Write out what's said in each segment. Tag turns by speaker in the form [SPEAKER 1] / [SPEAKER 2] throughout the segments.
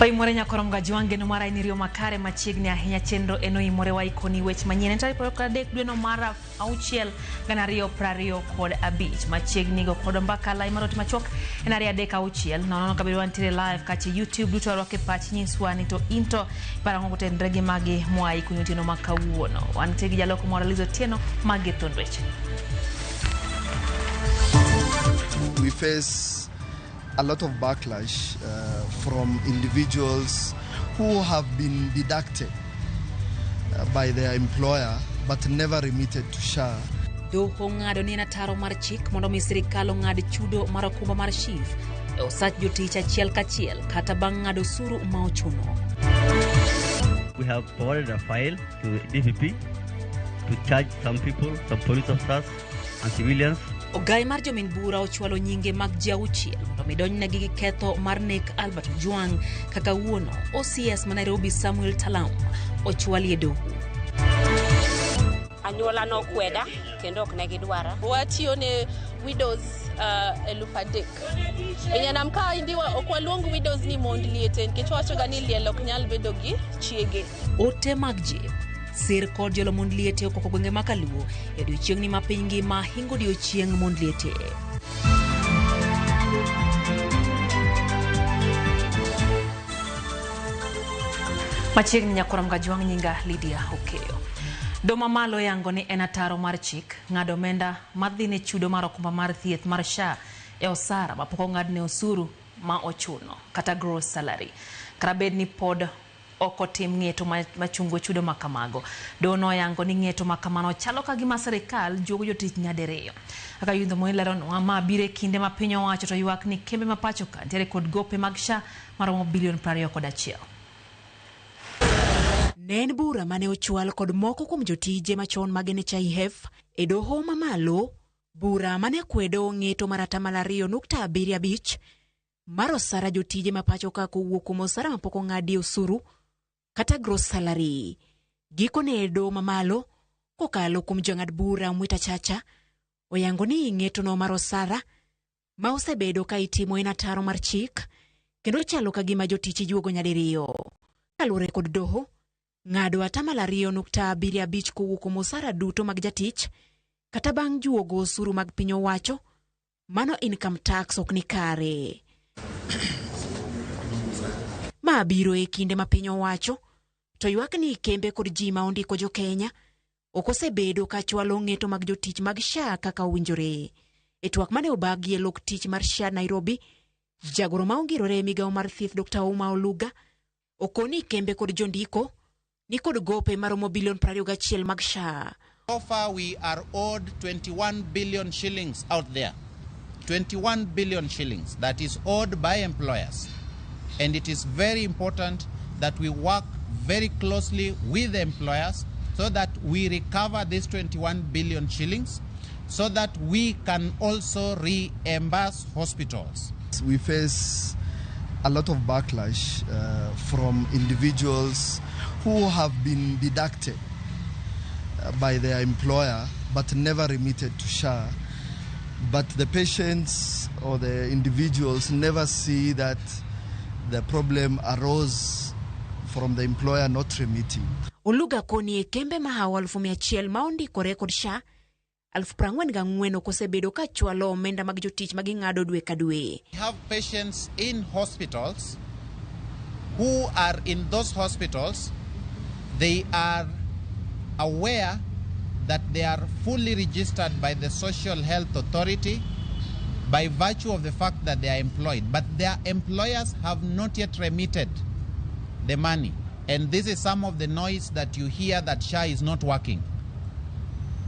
[SPEAKER 1] Waimore nyakoro mgaji geno mara en riyo makare machiegni ahinya chenro en oimore waikoni wech manyien. En tarik 23 dwe no mar 6 2025 machiegni go kod mbaka lai mar ote machuok en 236 nono kabiro wantiere live kacha YouTube duto arwake pach nyiswa ni to into parango kotenre gi magi mwai kunyo otieno ma kawuono. Wantie gi jaloko moro Liz Otieno magi thund weche.
[SPEAKER 2] We face a lot of backlash from individuals who have been deducted by their employer but never remitted to SHA.
[SPEAKER 1] Doho ng'ado ni en ataro mar chik mondo mi sirikal ong'ad chudo mar okumba mar SHIF e osach jotich achiel kachiel kata bang' ng'ado osuru ma ochuno.
[SPEAKER 3] We have forwarded a file to DPP to charge some people, some police officers and civilians.
[SPEAKER 1] Ogai mar jomin bura ochwalo nyinge mag ji auchiel mondo mi donjnegi gi ketho mar nek Albert Ojwang kaka wuono OCS ma Nairobi Samuel Talam ochwali e doho.
[SPEAKER 4] Anyuola nokweda kendo ok ne gidwara.
[SPEAKER 5] Watiyo ne widows 3,000. E nyanam ka indi ok waluong widows ni mond liete nikech wawachoga ni liel ok nyal bedo gi chiege.
[SPEAKER 1] Ote mag jip sir kod jolo mond liete okoko gwenge ma Kaluo e odiochieng'ni ma piny ngima hingo odiochieng' mond liete. Machiegni nyakora Mgajwang' nyinga Lydia Okeyo. Doma malo yango ni en ataro mar chik ng'ado omenda madhi ne chudo mar okumba mar thieth mar SHA e osara mapok ong'adne osuru ma ochuno kata gross salary. Kata bed ni pod ok otim ng'eto machungo chudo ma kamago. Doho noyango ni ng'eto ma kamano chalo ka gima sirikal juogo jotich nyadiriyo. Kaka Yundho Moi leronwa, ma biro e kinde ma piny owacho to ywak ni kembe ma pacho ka nitiere kod gope mag SHA maromo bilion 21.
[SPEAKER 6] Ne en bura mane ochwal kod moko kuom jotije machon mag NHIF e doho mamalo, bura mane kwedo ng'eto mar 2.75% mar osara jotije ma pacho ka kowuok kuom osara mapok ong'adi osuru kata gross salary. Gikone doho mamalo kokalo kuom jang'ad bura Mwita Chacha oyango ni ng'etono mar osara ma osebedo ka itimo en ataro mar chik kendo chalo ka gima jotich ijuogo nyadiriyo. Kaluwore kod doho, ng'ado 2.75% kowuok kuom osara duto mag jatich kata bang' juogo osuru mag piny owacho, mano income tax ok ni kare. Ma biro e kinde ma piny owacho to ywak ni kembe kod ji ma ondiko jo Kenya ok osebedo ka chwalo ng'eto mag jotich mag SHA kaka owinjore. E twak mane obagi e lok tich mar SHA Nairobi, jagoro ma ongirore e migawo mar thieth Dr. Ouma Oluga okoni kembe kod jondiko ni kod gope maromo bilion 21 mag SHA.
[SPEAKER 7] So far we are owed 21 billion shillings out there. 21 billion shillings that is owed by employers. And it is very important that we work very closely with the employers so that we recover this 21 billion shillings so that we can also reimburse hospitals.
[SPEAKER 2] We face a lot of backlash from individuals who have been deducted by their employer but never remitted to SHA. But the patients or the individuals never see that the problem arose from the employer not remitting.
[SPEAKER 6] Oluga koni e kembe mahawo 100,000 ma ondikore kod SHA 44,000 ok osebedo ka chwalo omenda mag jotich ma ging'ado dwe ka dwe.
[SPEAKER 7] We have patients in hospitals who are in those hospitals. They are aware that they are fully registered by the Social Health Authority by virtue of the fact that they are employed, but their employers have not yet remitted the money. And this is some of the noise that you hear that SHA is not working.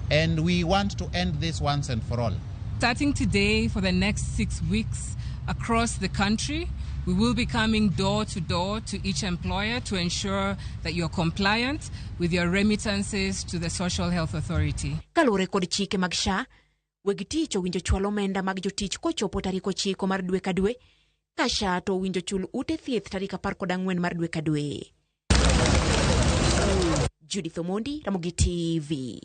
[SPEAKER 7] And we want to end this once and for all.
[SPEAKER 8] Starting today for the next 6 weeks across the country, we will be coming door to door to each employer to ensure that you're compliant with your remittances to the Social Health Authority.
[SPEAKER 6] Kaluwore kod chike mag SHA, weg tich owinjo chwal omenda mag jotich kochopo tarik 9 mar dwe ka dwe, ka SHA to owinjo chul ute thieth tarik 14 mar dwe ka dwe. Judith Omondi, Ramogi TV.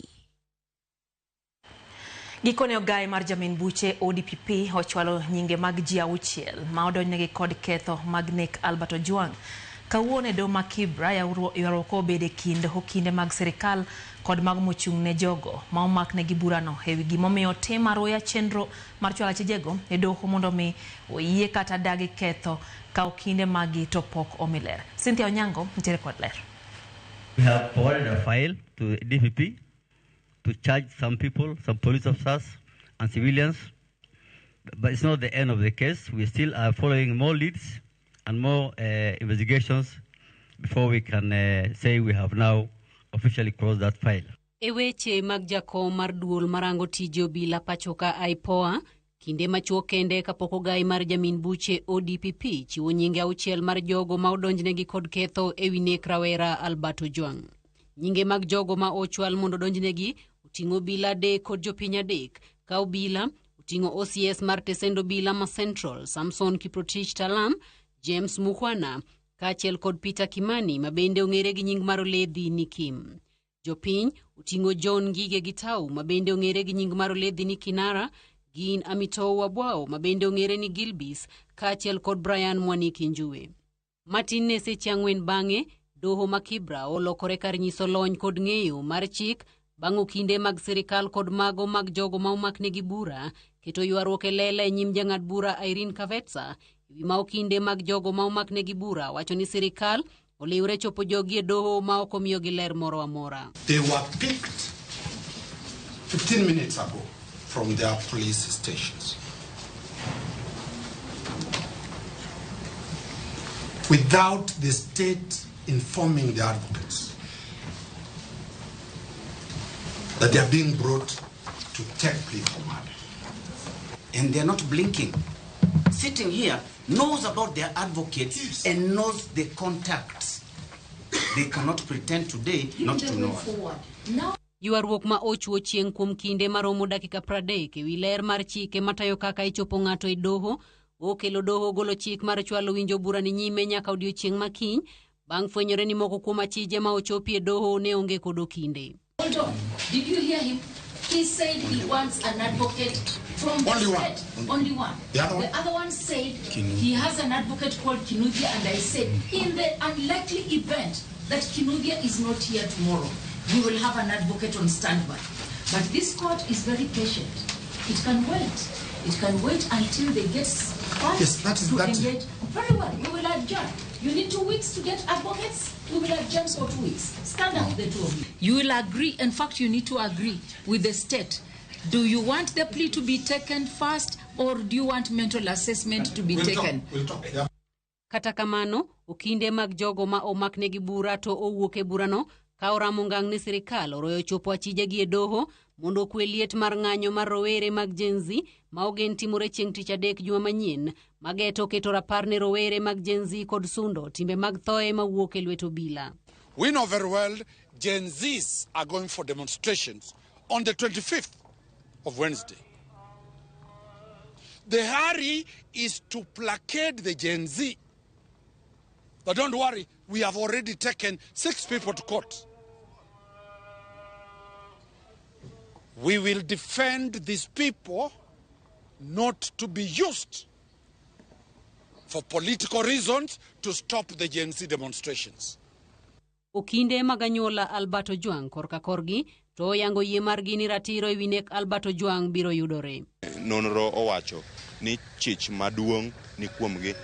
[SPEAKER 1] Gikone ogaye mar jamin buche ODPP ochwalo nyinge mag ji 6 ma odonjnegi kod ketho mag nek Albert Ojwang. Kawuono e doho ma Kibra ywaruok obedo e kind okinde mag sirikal kod mag mochung' ne jogo ma omaknegi burano ewi gimomiyo tim aruya chenro mar chwalo achijego e doho mondo mi oyie kata dagi ketho ka okinde magi to pok omi ler. Cynthia Onyango nitiere kod ler.
[SPEAKER 3] We have forwarded a file to DPP to charge some people, some police officers and civilians. But it's not the end of the case. We still are following more leads and more investigations before we can say we have now officially closed that file.
[SPEAKER 9] E weche mag jakom mar duol marango tije obila pachoka IPOA, kinde machuok kende kapok ogai mar jamin buche ODPP chiwo nyinge 6 mar jogo ma odonjnegi kod ketho ewi nek rawera Albert Ojwang. Nyinge mag jogo ma ochwal mondo odonjnegi oting'o obila 3 kod jopiny 3, ka obila oting'o OCS mar tesend obila ma Central, Samson Kiprotich Talam, James Mukhwana, kaachiel kod Peter Kimani ma bende ong'ere gi nying mar Oledhi ni Kim. Jopiny oting'o John Ngige Gitau ma bende ong'ere gi nying mar Oledhi ni Kinara, gin Amitou Wabwao ma bende ong'ere ni Gilbis, kaachiel kod Brian Mwaniki Njue. Matin ne seche 4 bang'e, doho ma Kibra olokore kar nyiso lony kod ng'eyo mar chik bang' okinde mag sirikal kod mago mag jogo ma omaknegi bura keto ywaruok e lela e nyim jang'ad bura Irene Kavetsa ewi ma okinde mag jogo ma omaknegi bura wacho ni sirikal oliwre chopo jogi e doho ma ok omiyogi ler moro amora.
[SPEAKER 10] They were picked 15 minutes ago from their police stations without the state informing the advocates that they are being brought to take plea for murder.
[SPEAKER 11] And they are not blinking. Sitting here knows about their advocates, yes, and knows the contacts. They cannot pretend today not to know.
[SPEAKER 9] No. Ywaruok ma ochuo chieng' kuom kinde maromo dakika 30 ewi ler mar chike matayo kaka ichopo ng'ato e doho okelo doho golo chik mar chwalo winjo bura ni nyime nyaka odiochieng' makiny bang' fwenyore ni moko kuom achije ma ochopi e doho ne onge kod okinde.
[SPEAKER 12] Hold on. Did you hear him? He said he wants an advocate from the state. Only one. The other one said he has an advocate called Kinuthia, and I said, in the unlikely event that Kinuthia is not here tomorrow, we will have an advocate on standby. But this court is very patient. It can wait. It can wait until they get funds to engage. Very well, we will adjourn. You need 2 weeks to get advocates? We will adjourn for 2 weeks. Stand up, the two of you.
[SPEAKER 13] You will agree. In fact, you need to agree with the state. Do you want the plea to be taken first, or do you want mental assessment to be taken?
[SPEAKER 10] We'll talk. Yeah.
[SPEAKER 9] Kata kamano, okinde mag jogo ma omaknegi bura to owuok e burano ka oramo ngang' ne sirikal oroyo chopo achijegi e doho mondo okwe liet mar ng'anyo mar rowere mag Gen Z ma ogen timore chieng' tich adek juma manyien mageto keto rapar ne rowere mag Gen Z kod sundo timbe mag thoe mawuok e lwet obila.
[SPEAKER 10] We know very well Gen Zs are going for demonstrations on the 25th of Wednesday. The hurry is to placate the Gen Z. But don't worry, we have already taken 6 people to court. We will defend these people not to be used for political reasons to stop the Gen Z demonstrations.
[SPEAKER 9] Okinde mag anyuola Albert Ojwang korka korgi to oyango yie margi ni ratiro ewi nek Albert Ojwang biro yudore.
[SPEAKER 14] Nonro owacho ni chich maduong' ni kuomgi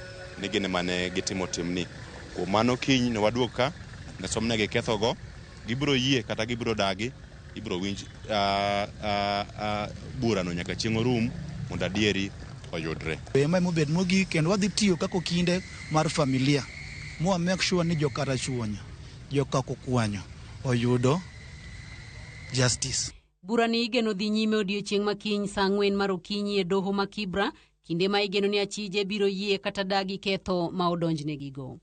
[SPEAKER 14] ni gin mane gitimo timni. Kuom mano kiny ne waduog ka ne somnegi kethogo, gibiro yie kata gibiro dagi, ibiro winj burano nyaka chieng' orum mondo adieri oyudre.
[SPEAKER 15] Ema mobed mogik kendo wadhi tiyo kaka okinde mar familia mwa make sure ni jokarachuonyo jokakokwanyo oyudo justice.
[SPEAKER 9] Burani igeno dhi nyime odiochieng' makiny saa 4 mar okinyi e doho ma Kibra, kinde ma igeno ni achije biro yie kata dagi ketho ma odonjnegigo.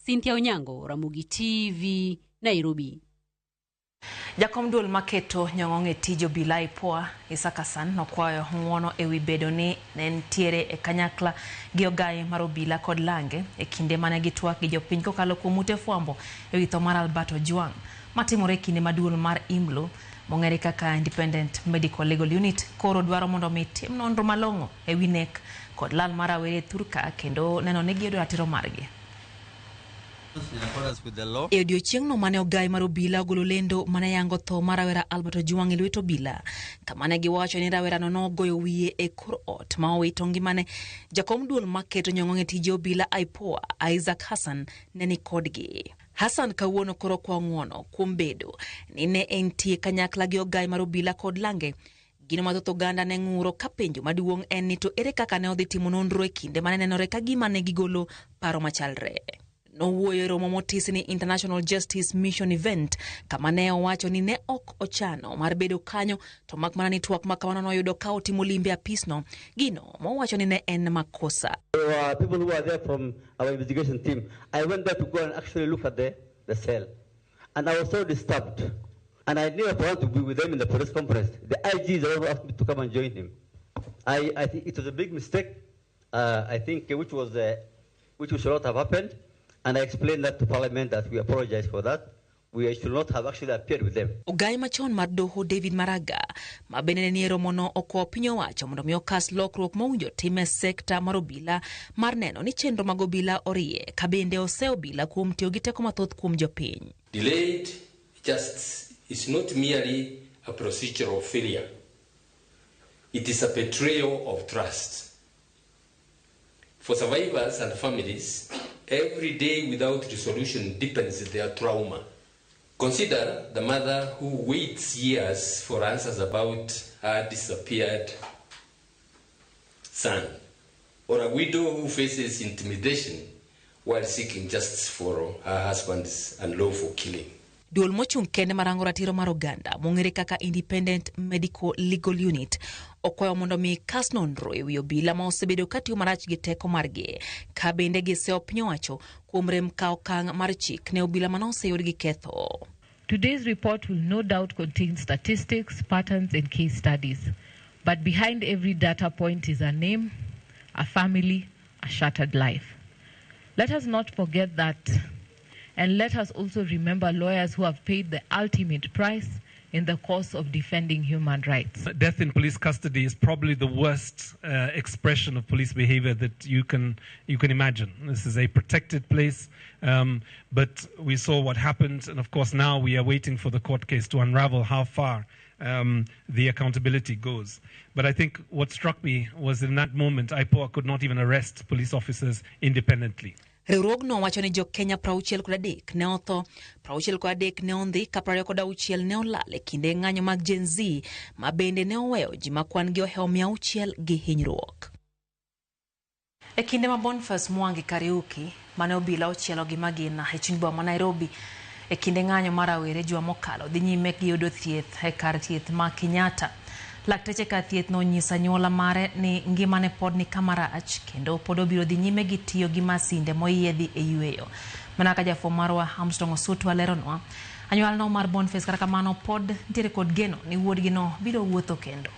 [SPEAKER 9] Cynthia Onyango, Ramogi TV, Nairobi.
[SPEAKER 1] Jakom duol maketo nyong'ong e tij obila IPOA Isaac Hassan nokwayo ng'uono ewi bedo ni ne nitiere e kanyakla gi ogaye mar obila kod lange e kinde mane gitwak gi jopiny kokalo kuom ute fwambo ewi tho mar Albert Ojwang matimore e kinde ma duol mar IMLU Mong'ere kaka Independent Medical Legal Unit koro dwaro mondo mi tim nonro malong'o e wi nek kod lal mar rawere thurka kendo neno ni giyudo ratiro margi. E odiechieng'no mane ogai mar obila ogolo lendo mane yango tho mar rawera Albert Ojwang' e lwet obila, kama ne giwacho ni rawerano nogoyo wiye e kor ot ma owito ngimane. Jakom duol maketo nyong'ong' e tije obila IPOA Isaac Hassan ne ni kodgi. Hassan kawuono koro kwa ng'uono kuom bedo ni ne entie kanyakla gi ogai mar obila kod lange. Gino mathoth oganda ne ng'uro ka penjo maduong' en ni to ere kaka ne odhi timo nonro e kinde mane nenore ka gima ne gigolo paro machalre. Nowuoyo e romo motisi ni International Justice Mission Event kama ne owacho ni ne ok ochano mar bedo kanyo to mak mana ni twak ma kamano noyudo ka otimo limbe apisno, gino mowacho ni ne en makosa.
[SPEAKER 3] There were people who were there from our investigation team. I went there to go and actually look at the cell. And I was so disturbed. And I never planned to be with them in the press conference. The IG is the one who asked me to come and join him. I think it was a big mistake, I think, which should not have happened. And I explained that to Parliament that we apologize for that. We should not have actually appeared with them.
[SPEAKER 1] Ogai machon mar doho David Maraga ma bende ne nie romono okwayo piny owacho mondo mi okas lokruok mowinjo tim e sekta mar obila mar neno ni chenro mag obila orie ka bende ose obila kuom tiyo gi teko mathoth kuom jopiny.
[SPEAKER 16] Delayed justice is not merely a procedural failure. It is a betrayal of trust. For survivors and families, every day without resolution deepens their trauma. Consider the mother who waits years for answers about her disappeared son, or a widow who faces intimidation while seeking justice for her husband's unlawful killing.
[SPEAKER 1] Duol mochung' kende marango ratiro mar oganda mong'ere kaka Independent Medical Legal Unit okwayo mondo mi kas nonro e wi obila ma osebedo katiyo marach gi teko margi ka bende giseyo piny owacho kuom rem kawo okang' mar chik ne obila mane oseyud gi ketho.
[SPEAKER 17] Today's report will no doubt contain statistics, patterns and case studies. But behind every data point is a name, a family, a shattered life. Let us not forget that. And let us also remember lawyers who have paid the ultimate price in the course of defending human rights.
[SPEAKER 18] Death in police custody is probably the worst expression of police behavior that you can imagine. This is a protected place, but we saw what happened, and of course now we are waiting for the court case to unravel how far the accountability goes. But I think what struck me was in that moment, IPOA could not even arrest police officers independently.
[SPEAKER 1] Riwruogno wacho ni jo Kenya 63 ne otho, 63 ne ondhi ka 26 ne olal e kinde ng'anyo mag Gen Z ma bende ne oweyo ji ma kwan gi ohewo 600 gi hinyruok. E kinde ma Boniface Mwangi Kariuki mane obila ochielo gi magina e chuny boma ma Nairobi e kinde ng'anyo mar rawere juma mokalo dhi nyime gi yudo thieth e kar thieth ma Kenyatta. Lakteche ka thieth nonyiso anyuola mare ni ngimane pod ni kama rach kendo pod obiro dhi nyime gi tiyo gi masinde moyiedhi e yweyo. Mana ka jafwambo marwa Armstrong Osutwa leronwa, anyuolano mar Boniface kata kamano pod nitiere kod geno ni wuodgino biro wuotho kendo.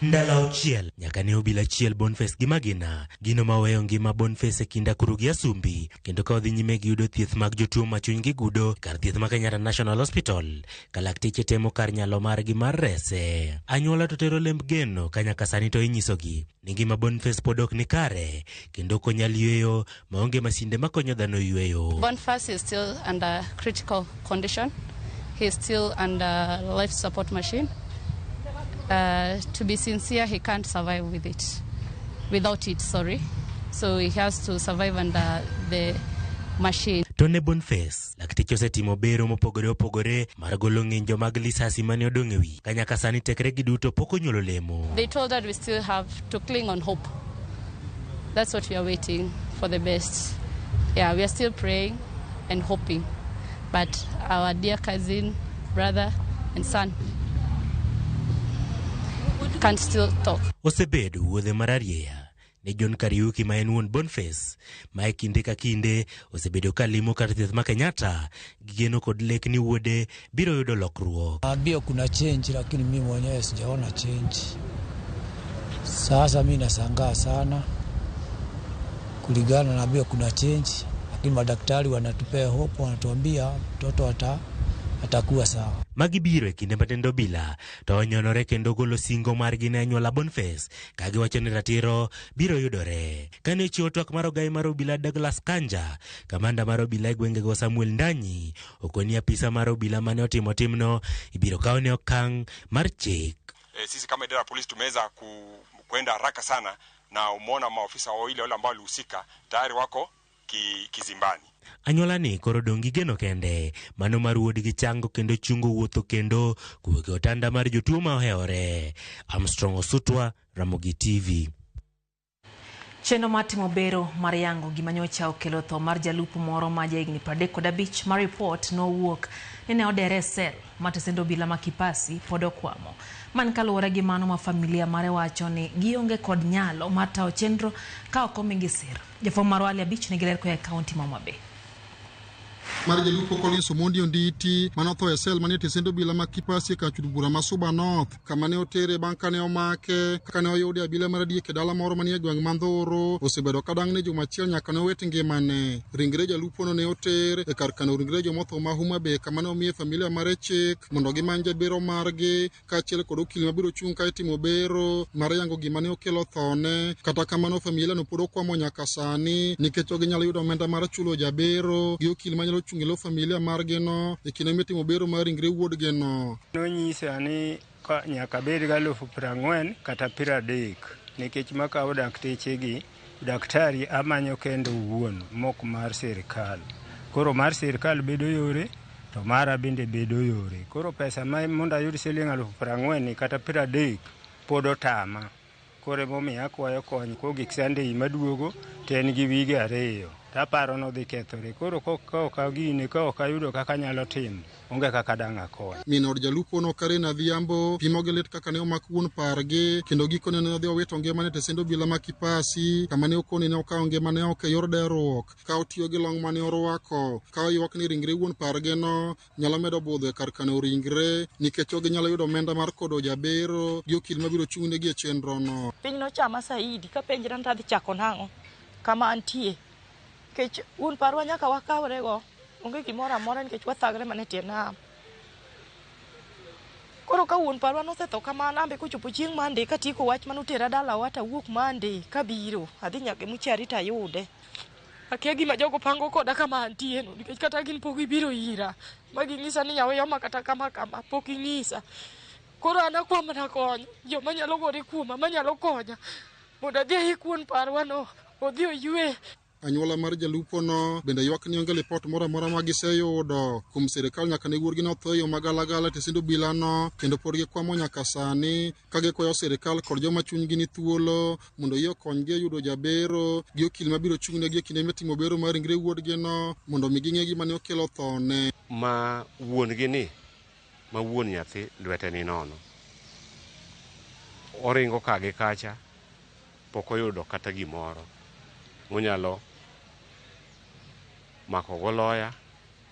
[SPEAKER 19] Ndalo auchiel nyaka ne obila chiel Boniface gi magina, gino maweyo ngima Boniface e kind akuru gi asumbi, kendo ka odhi nyime gi yudo thieth mag jotuo ma chunygi gudo kar thieth ma Kenyatta National Hospital, ka lakteche temo kar nyalo margi mar rese. Anyuola to tero lemb geno ka nyaka sani to inyisogi ni ngima Boniface pod ok ni kare, kendo ok onyal yweyo maonge masinde makonyo dhano yweyo.
[SPEAKER 5] Boniface is still under critical condition. He is still under life support machine. To be sincere, he can't survive without it, sorry. So he has to survive under the machine.
[SPEAKER 19] To ne Boniface, lakteche osetimo bero mopogore opogore mar golo ng'injo mag lisasi mane odong' e wi. Ka nyaka sani tekre gi duto pok onyuolo lemo.
[SPEAKER 5] They told that we still have to cling on hope. That's what we are waiting for, the best. Yeah, we are still praying and hoping. But our dear cousin, brother and son can still talk.
[SPEAKER 19] Osebedo wuodhe mararieya ne John Kariuki ma en wuon Boniface, ma e kinde ka kinde osebedo ka limo kar thieth ma Kenyatta gi geno kod lek ni wuode biro yudo lokruok.
[SPEAKER 20] Naambiwa kuna change, lakini mimi mwenyewe sijaona change. Sasa mimi nashangaa sana kulingana, naambiwa kuna change, lakini madaktari wanatupea hope, wanatuambia mtoto atakuwa sawa.
[SPEAKER 19] Magi biro e kinde ma tend obila to onyonore kendo golo singo margi ne anyuola Boniface ka giwacho ni ratiro biro yudore. Kane ochiwo twak mar ogai mar obila Douglas Kanja, kamanda mar obila e gwengego Samuel Ndanyi okoni apisa mar obila mane otimo timno ibiro kawne okang' mar chik.
[SPEAKER 21] Sisi kama idara ya polisi tumeweza kwenda haraka sana na umeona maofisa wawili wale ambao walihusika tayari wako kizimbani.
[SPEAKER 19] Anyuola ni koro dong' gi geno kende mano mar wuodgi chango kendo chungo wuotho kendo kowuok e otanda mar jotuo ma ohewore. Armstrong Osutwa, Ramogi TV.
[SPEAKER 1] Chenro mar timo bero mar yango gima nyocha okelo tho mar jalupo moro ma jahigni 35 ma ripot nowuok ni ne odere e sel ma tesend obila ma Kipasi pod okwamo. Man kaluwore gi mano ma familia mare wacho ni gionge kod nyalo mar tayo chenro ka ok omigi sir. Jafwambo marwa Ali Abich nigi ler koa e kaunti ma Homa Bay.
[SPEAKER 22] Mar jalupo Collins Omondi Onditi manotho e sel manie tesend obila ma Kipasi e kar chud bura ma Suba North kama ne otere bang' kane omake kane oyude abila mar adiek e dala moro manie gweng' ma Ndhuru osebedo ka dang'ne juma achiel nyaka ne owit ngimane. Ringre jalupono ne oter e kar kano ringre jomotho ma Homa Bay kama ne omiye familia mare chik mondo gimany jabero margi kaachiel kod okil mabiro chung' ka itimo bero mar yango gima ne okelo thone. Kata kamano familia no pod okwamo nyaka sani nikech ok ginyal yudo omenda mar chulo jabero gi okil manyalo chung' e lo familia margi no e kinde mitimo bero mar ringre wuodgi no.
[SPEAKER 23] Nonyisa ni nyaka bed gi 40,000 kata 30 nikech makawo daktechegi, daktari amanyo kendo owuon mok mar sirikal. Koro mar sirikal bedo yore to mara bende bedo yore. Koro pesa ma mondo ayud siling 40,000 kata 30 pod otama. Koro emomiyo akwayo kony kogik Sunday maduogo to en gi wige 2. Taparo nodhi kethore. Koro ka ok ayudo kaka anyalo timo, onge kaka dang' akony.
[SPEAKER 22] Min od jalupono Karen Adhiambo pimo gi lit kaka ne omak wuon pargi kendo gikone ne odhi owito ngimane e tesend obila ma Kipasi kama ne okoni ne okawo ngimane oko e yor deruok ka otiyo gi long mane orwako ka oywak ni ringre wuon pargino nyalo medo budho e kar kano ringre nikech ok ginyalo yudo omenda mar kodo jabero gi okil mabiro chung' negi e chenrono.
[SPEAKER 24] Piny nochama saidi kapenjra ni tadhi chako nang'o kama antie nikech wuon parwa nyaka wakawrego onge gimoro amora nikech wathagre mana e tie nam. Koro ka wuon parwa nosetho kamano ambe kochopo chieng' Monday katieko wach manotera dalawa tawuok Monday kabiro adhi nyaka e mochari tayude. Akia gima jogo pango koda kama antie no nikech kata gin pok gibiro ira ma ging'isa ni nyaweyo ma kata kama kama pok ging'isa. Koro an akwa mana kony joma nyalo gore kuoma manyalo konya mondo adhi aik wuon parwa no odhi oywe.
[SPEAKER 22] Anyuola mar jalupono bende ywak ni onge lipot moro amora ma giseyudo kuom sirikal nyaka ne wuodgi notho e yo magalagala e tesend obilano kendo pod gikwamo nyaka sani ka gikwayo sirikal kod joma chunygi ni thuolo mondo oyie okonygi e yudo jabero gi okil mabiro chung' negi e kinde mitimo bero mar ringre wuodgino mondo mi ging'e gima ne okelo thone.
[SPEAKER 25] Ma wuon gi ni ma wuon nyathi lwete ni nono. Oringo ka gi kacha pok oyudo kata gimoro monyalo mako go lawyer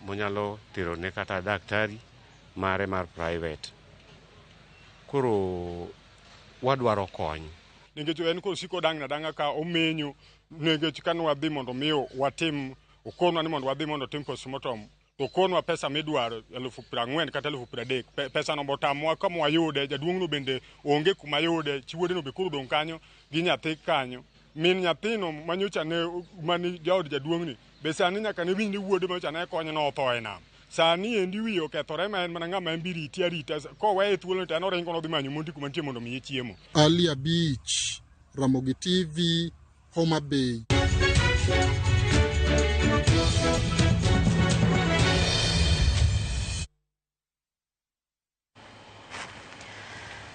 [SPEAKER 25] monyalo terone kata daktari mare mar private. Koro wadwaro kony.
[SPEAKER 26] Nikech en kosiko dang'na dang'a ka omenyo nikech kane wadhi mondo mi watim okonwa ni mondo wadhi mondo otim postmortem to okonwa pesa midwaro 40,000 kata 30,000 pesa no botamwa kama wayude jaduong' no bende onge kuma yude chi wuode no be koro odong' kanyo gi nyathi kanyo min nyathino manyocha ne mani jaod jaduong' ni be sani nyaka ne winj ni wuode manyocha ne konyo no otho e nam sani endi wiye okethore ma en mana ng'ama en biriti arita koweye thuolo to en oringo nodhi manyo mondi kuma nitie mondo omiye chiemo.
[SPEAKER 22] Ali Abich, Ramogi TV, Homa Bay.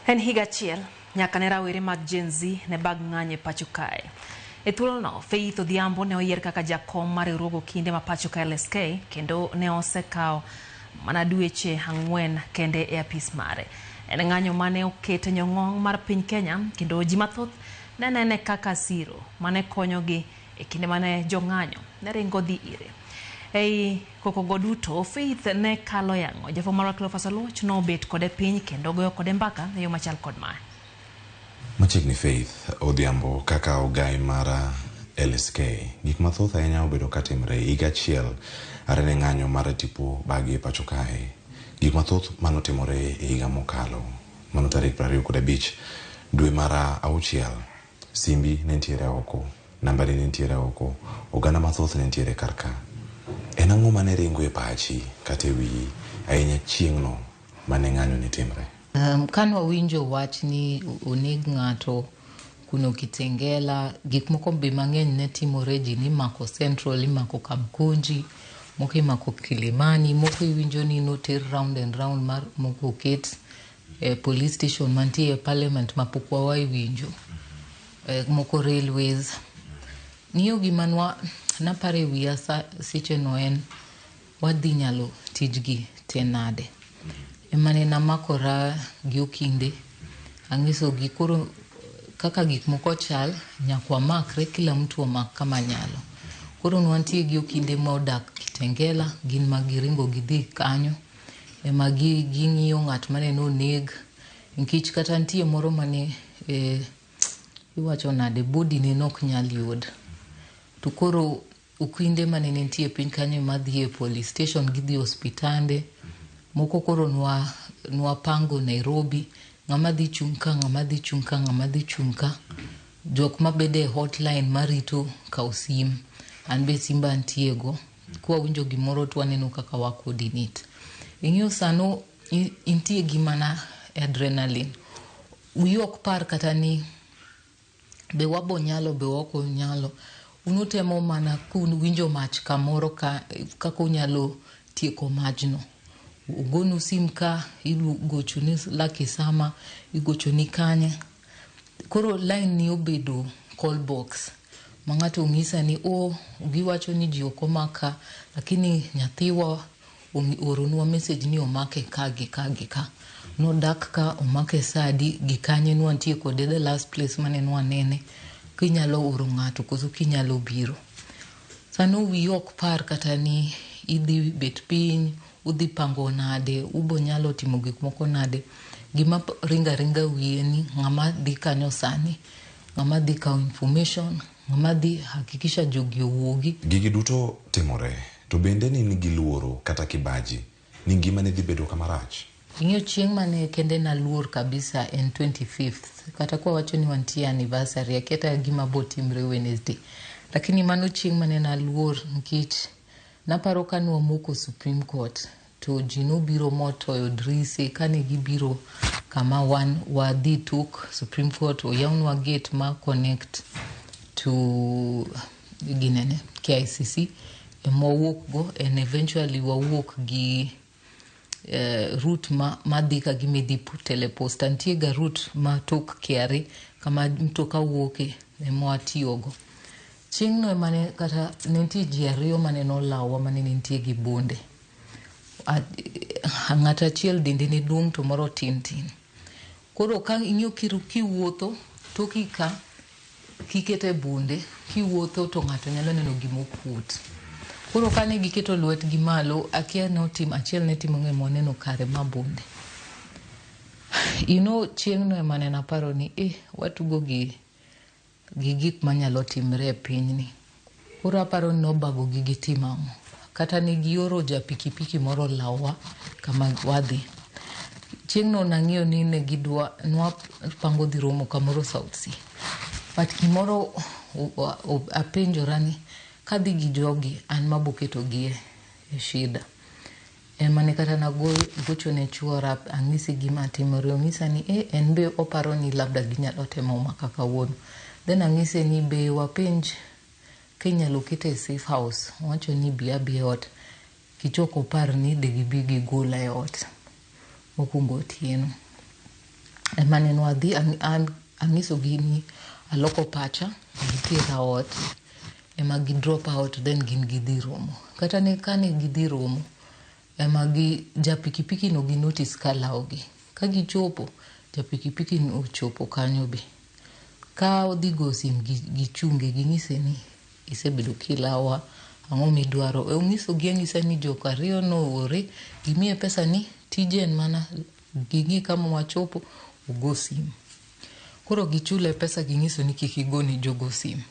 [SPEAKER 1] En higa achiel nyaka ne rawere mag Gen Z ne bag ng'anyo e pacho kae. E thuolono, Faith Odhiambo ne oyier kaka jakom mar riwruog okinde ma pacho ka LSK kendo ne osekawo mana dweche 4 kende e apis mare. En ng'anyo mane oketo nyong'ong mar piny Kenya kendo ji mathoth ne nene kaka siro mane konyogi e kinde mane jong'anyo ne ringo dhi ire. Ei kokogo duto, Faith ne kalo yang'o. Jafwambo marwa Cleophas Oluoch nobet kode piny kendo goyo kode mbaka e yo machal kod mae.
[SPEAKER 27] Machiegni Faith Odhiambo kaka ogai mar LSK gik mathoth ahinya obedo katimre higa achiel are ne ng'anyo mar tipo bagi e pacho kae. Gik mathoth manotimore e higa mokalo, mano tarik 25 dwe mar auchiel, simbi ne nitiere oko, nambani ne nitiere oko, oganda mathoth ne nitiere kar ka. En ang'o mane ringo e pachi kata e wiyi ahinya chieng'no mane ng'anyo ne timre?
[SPEAKER 2] Kane wawinjo wach ni oneg ng'ato kuno Kitengela, gik moko be mang'eny ne timore, ji nimako Central, imako Kamkunji, moko imako Kilimani, moko iwinjo ni noter round and round mar moko oket e police station mantie e parliament mapok wawayi winjo, moko railways. Ng'iyo gima nwa naparo e wiya seche no en wadhi nyalo tijgi te nade. Emane namakora gi okinde, ang'isogi koro kaka gik moko chal, nyaka wamakre, kila mtu omak kama nyalo. Koro nwantie gi okinde ma odak Kitengela, gin ma giringo gidhi kanyo, ema ging'iyo ng'at mane noneg, nikech kata nitie moro mane iwacho nade, body ne nok nyal yud. To koro okinde mane nitie piny kanyo ema dhi e police station, gidhi e osiptande, moko koro nwapango Nairobi, ng'ama dhi chung' ka, ng'ama dhi chung' ka, ng'ama dhi chung' ka. Jok mabede e hotline marito kawo sim, an be simba antie go. Kwawinjo gimoro to waneno kaka wa coordinate. Ing'eyo sano intie gi mana adrenaline. Wiyi ok par kata ni be wabo nyalo be ok onyalo. Unutemo mana kuwinjo mach kamoro ka kaka unyalo tieko majno. Ogonu sim ka, igocho ni Lucky Sama, igocho ni kanye. Koro line ni obedo call box. Ma ng'ato ng'isa ni o giwacho ni ji ok omak ka, lakini nyathiwa ooronwa message ni omake ka gi ka gi ka. Nodak ka omake sa adi gi kanye nwantie kode the last place mane nwanene. Kinyalo oro ng'ato koso kinyalo biro. Sano wiyi ok par kata ni idhi bet piny, udhi pango nade, ubo nyalo timo gik moko nade. Gima ringa ringa wiyi en ni ng'ama dhi kanyo sani, ng'ama dhi kawo information, ng'ama dhi hakikisha jogi owuogi.
[SPEAKER 27] Gigi duto timore, to bende ni in gi luoro kata kibaji ni ngimani dhi bedo kama rach?
[SPEAKER 2] Ing'eyo chieng' mane kende naluor kabisa en 25th. Kata kwa wacho ni wantie anniversary, akia kata gima bo timre Wednesday. Lakini mano chieng' mane naluor nikech naparo ka nwamoko Supreme Court to ji nobiro motoyo drise kane gibiro kama wan wadhi tok Supreme Court oyawnwa gate ma connect to ginene KICC ema wawuok go and eventually wawuok gi route madhi ka gima idhi Teleposta. Nitie ga route ma tok KRA kama mtoka wuoke ema watiyogo. Chieng'no ema ne kata ne nitie ji ariyo mane nolawowa mane nitie gi bunde. Ng'ato achiel dende ne duong' to moro tin tin. Koro ka ing'iyo kiwuotho toki ka kikete bunde kiwuotho to ng'ato nyalo neno gima okuot. Koro kane giketo lwetgi malo, akia notim achiel ne timo ng'e moneno kare ma bunde. You know, chieng'no ema ne naparo ni watugo gi gik manyalo timre e pinyni. Koro aparo ni nobago gi gitimo ang'o. Kata ne gioro ja pikipiki moro lawowa kama wadhi. Chieng'no nang'iyo ni ne gidwa nwapango dhi romo kamoro South C. But gimoro apenjora ni kadhi gi jogi an maboketo gi e shida. Ema ne kata nagocho ne chuora ang'ise gima timore, onyisa ni en be oparo ni labda ginyalo temo maka kawuono. Then ang'ise ni be wapenj kinyalo kete e safe house. Owacho ni bi abi e ot. Kichok opar ni de gibi gigola e ot mokwongo otieno. Ema ne nwadhi ang'isogi ni aloko pacha gitera ot ema gi drop out then gin gidhi romo. Kata ne kane gidhi romo ema gi ja pikipiki no gi notice ka lawogi. Ka gichopo, ja pikipiki no ochopo kanyo be. Ka odhi go sim gichunge ging'ise ni isebedo kilawa, ang'o midwaro? Ong'isogi ang'isa ni jok ariyo noore, gimiye pesa ni tije en mana ging'i kama wachopo, ogo sim. Koro gichule pesa ging'iso ni kik igo ni jogo sim.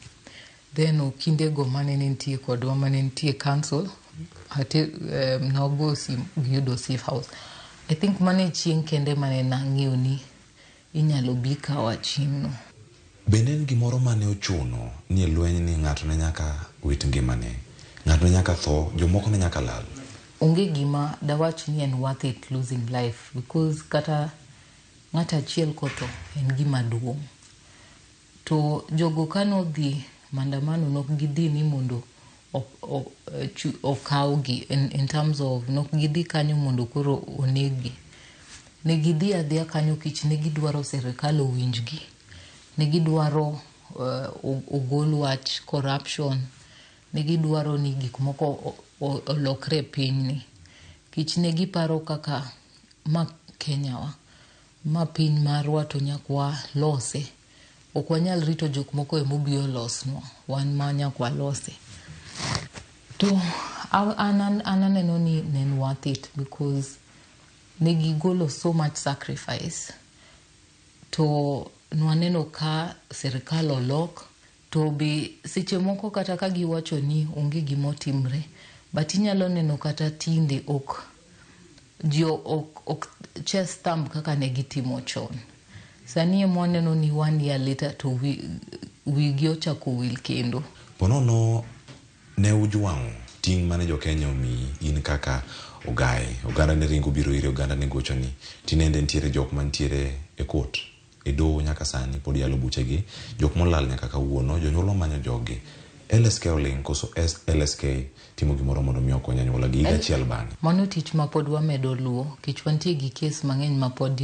[SPEAKER 2] Then okindego mane nitie kodwa mane nitie council, nogo sim giyudo safe house. I think mano e chieng' kende mane nang'eyo ni inyalo bi kawa chieng'no.
[SPEAKER 27] Bende en gimoro mane ochuno ni e lweny ni ng'ato ne nyaka wit ngimane, ng'ato ne nyaka tho, jomoko ne nyaka lal?
[SPEAKER 2] Onge gima dawach ni en worth it losing life because kata ng'at achiel kotho en gima duong'. To jogo kanodhi maandamano nok gidhi ni mondo okawgi in terms of nok gidhi kanyo mondo koro oneggi. Ne gidhi adhiya kanyo kich ne gidwaro sirikal owinjgi. Ne gidwaro ogol wach corruption. Ne gidwaro ni gik moko olokre e pinyni. Kich ne giparo kaka ma Kenya wa, ma piny marwa to nyaka walose. Ok wanyal rito jok moko emobi olosnwa, wan ma nyaka walose. To an aneno ni ne en worth it because ne gigolo so much sacrifice. To nwaneno ka sirikal olok to be seche moko kata ka giwacho ni onge gimotimre, but inyalo neno kata tinde ok ji ok chase thumb kaka ne gitimo chon. Sani ema waneno ni one year later to wigi ochako wil kendo.
[SPEAKER 27] Ponono ne ujwang'o ting' mane jo-Kenya omiyi in kaka ogaye. Oganda ne ringo biro iri, oganda ne gochoni. Tinende nitiere jok mantiere e court, e doho nyaka sani pod yalo buchegi. Jok molal nyaka kawuono, jonyuol omanyo joggi. LSK oling' koso LSK timo gimoro mondo mi okony anyuola gi higa achiel bang'e?
[SPEAKER 2] Mano tich ma pod wamedo luwo, kech wantie gi kes mang'eny ma pod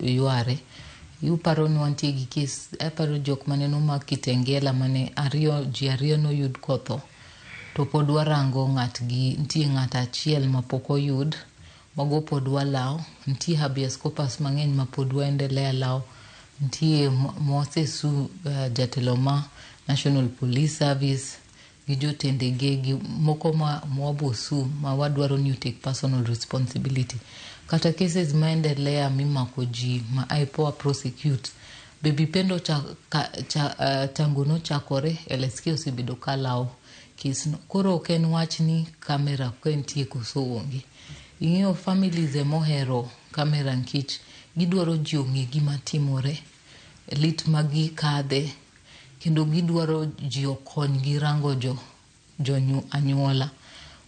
[SPEAKER 2] yware. Uparo ni wantie gi kes, aparo jok mane nomak Kitengela mane ariyo, ji ariyo noyud kotho. To pod warango ng'atgi, nitie ng'at achiel ma pok oyud, mago pod walawo. Nitie habeas corpus mang'eny ma pod waendelea lawo. Nitie mwasesu jatelo ma National Police Service gi jotendege gi moko ma mwabosu ma wadwaro ni take personal responsibility. Kata cases maendelea mimako ji ma IPOA prosecute. Baby Pendo tangu nochakore LSK osebedo ka lawo kes no. Koro ok en wach ni kamera ka nitie koso onge. Ing'eyo families emohero kamera nikech gidwaro ji ong'e gima timore, lit ma gikadhe, kendo gidwaro ji okonygi rango jo anyuola.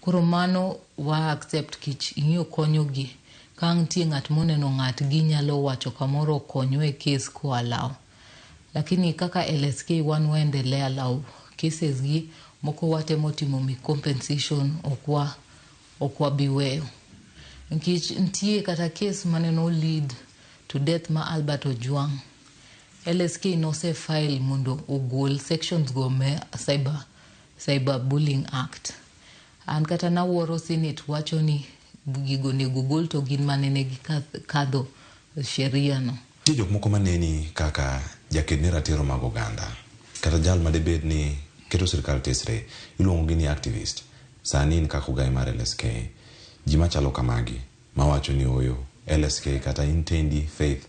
[SPEAKER 2] Koro mano wa accept kich ing'eyo konyogi. Ka nitie ng'at moneno ng'atgi nyalo wacho kamoro okonywa e kes koa law. Lakini kaka LSK wan waendelea law cases gi moko watemo timo mi compensation ok wabi weyo. Nikech nitie kata kes mane no lead to death ma Albert Ojwang. LSK nose file mondo ogol sections go me Cyber Bullying Act. An kata nawuoro Senate wacho ni gigo onego gol to gin mane ne gikadho sheria no.
[SPEAKER 27] Nitie jok moko maneni kaka jaked ne ratiro mag oganda kata jal madebed ni keto sirikal tesre, iluongo gi ni activist. Sani in kaka ogaye mar LSK, ji machalo kamagi mawacho ni oyo LSK kata in tendi Faith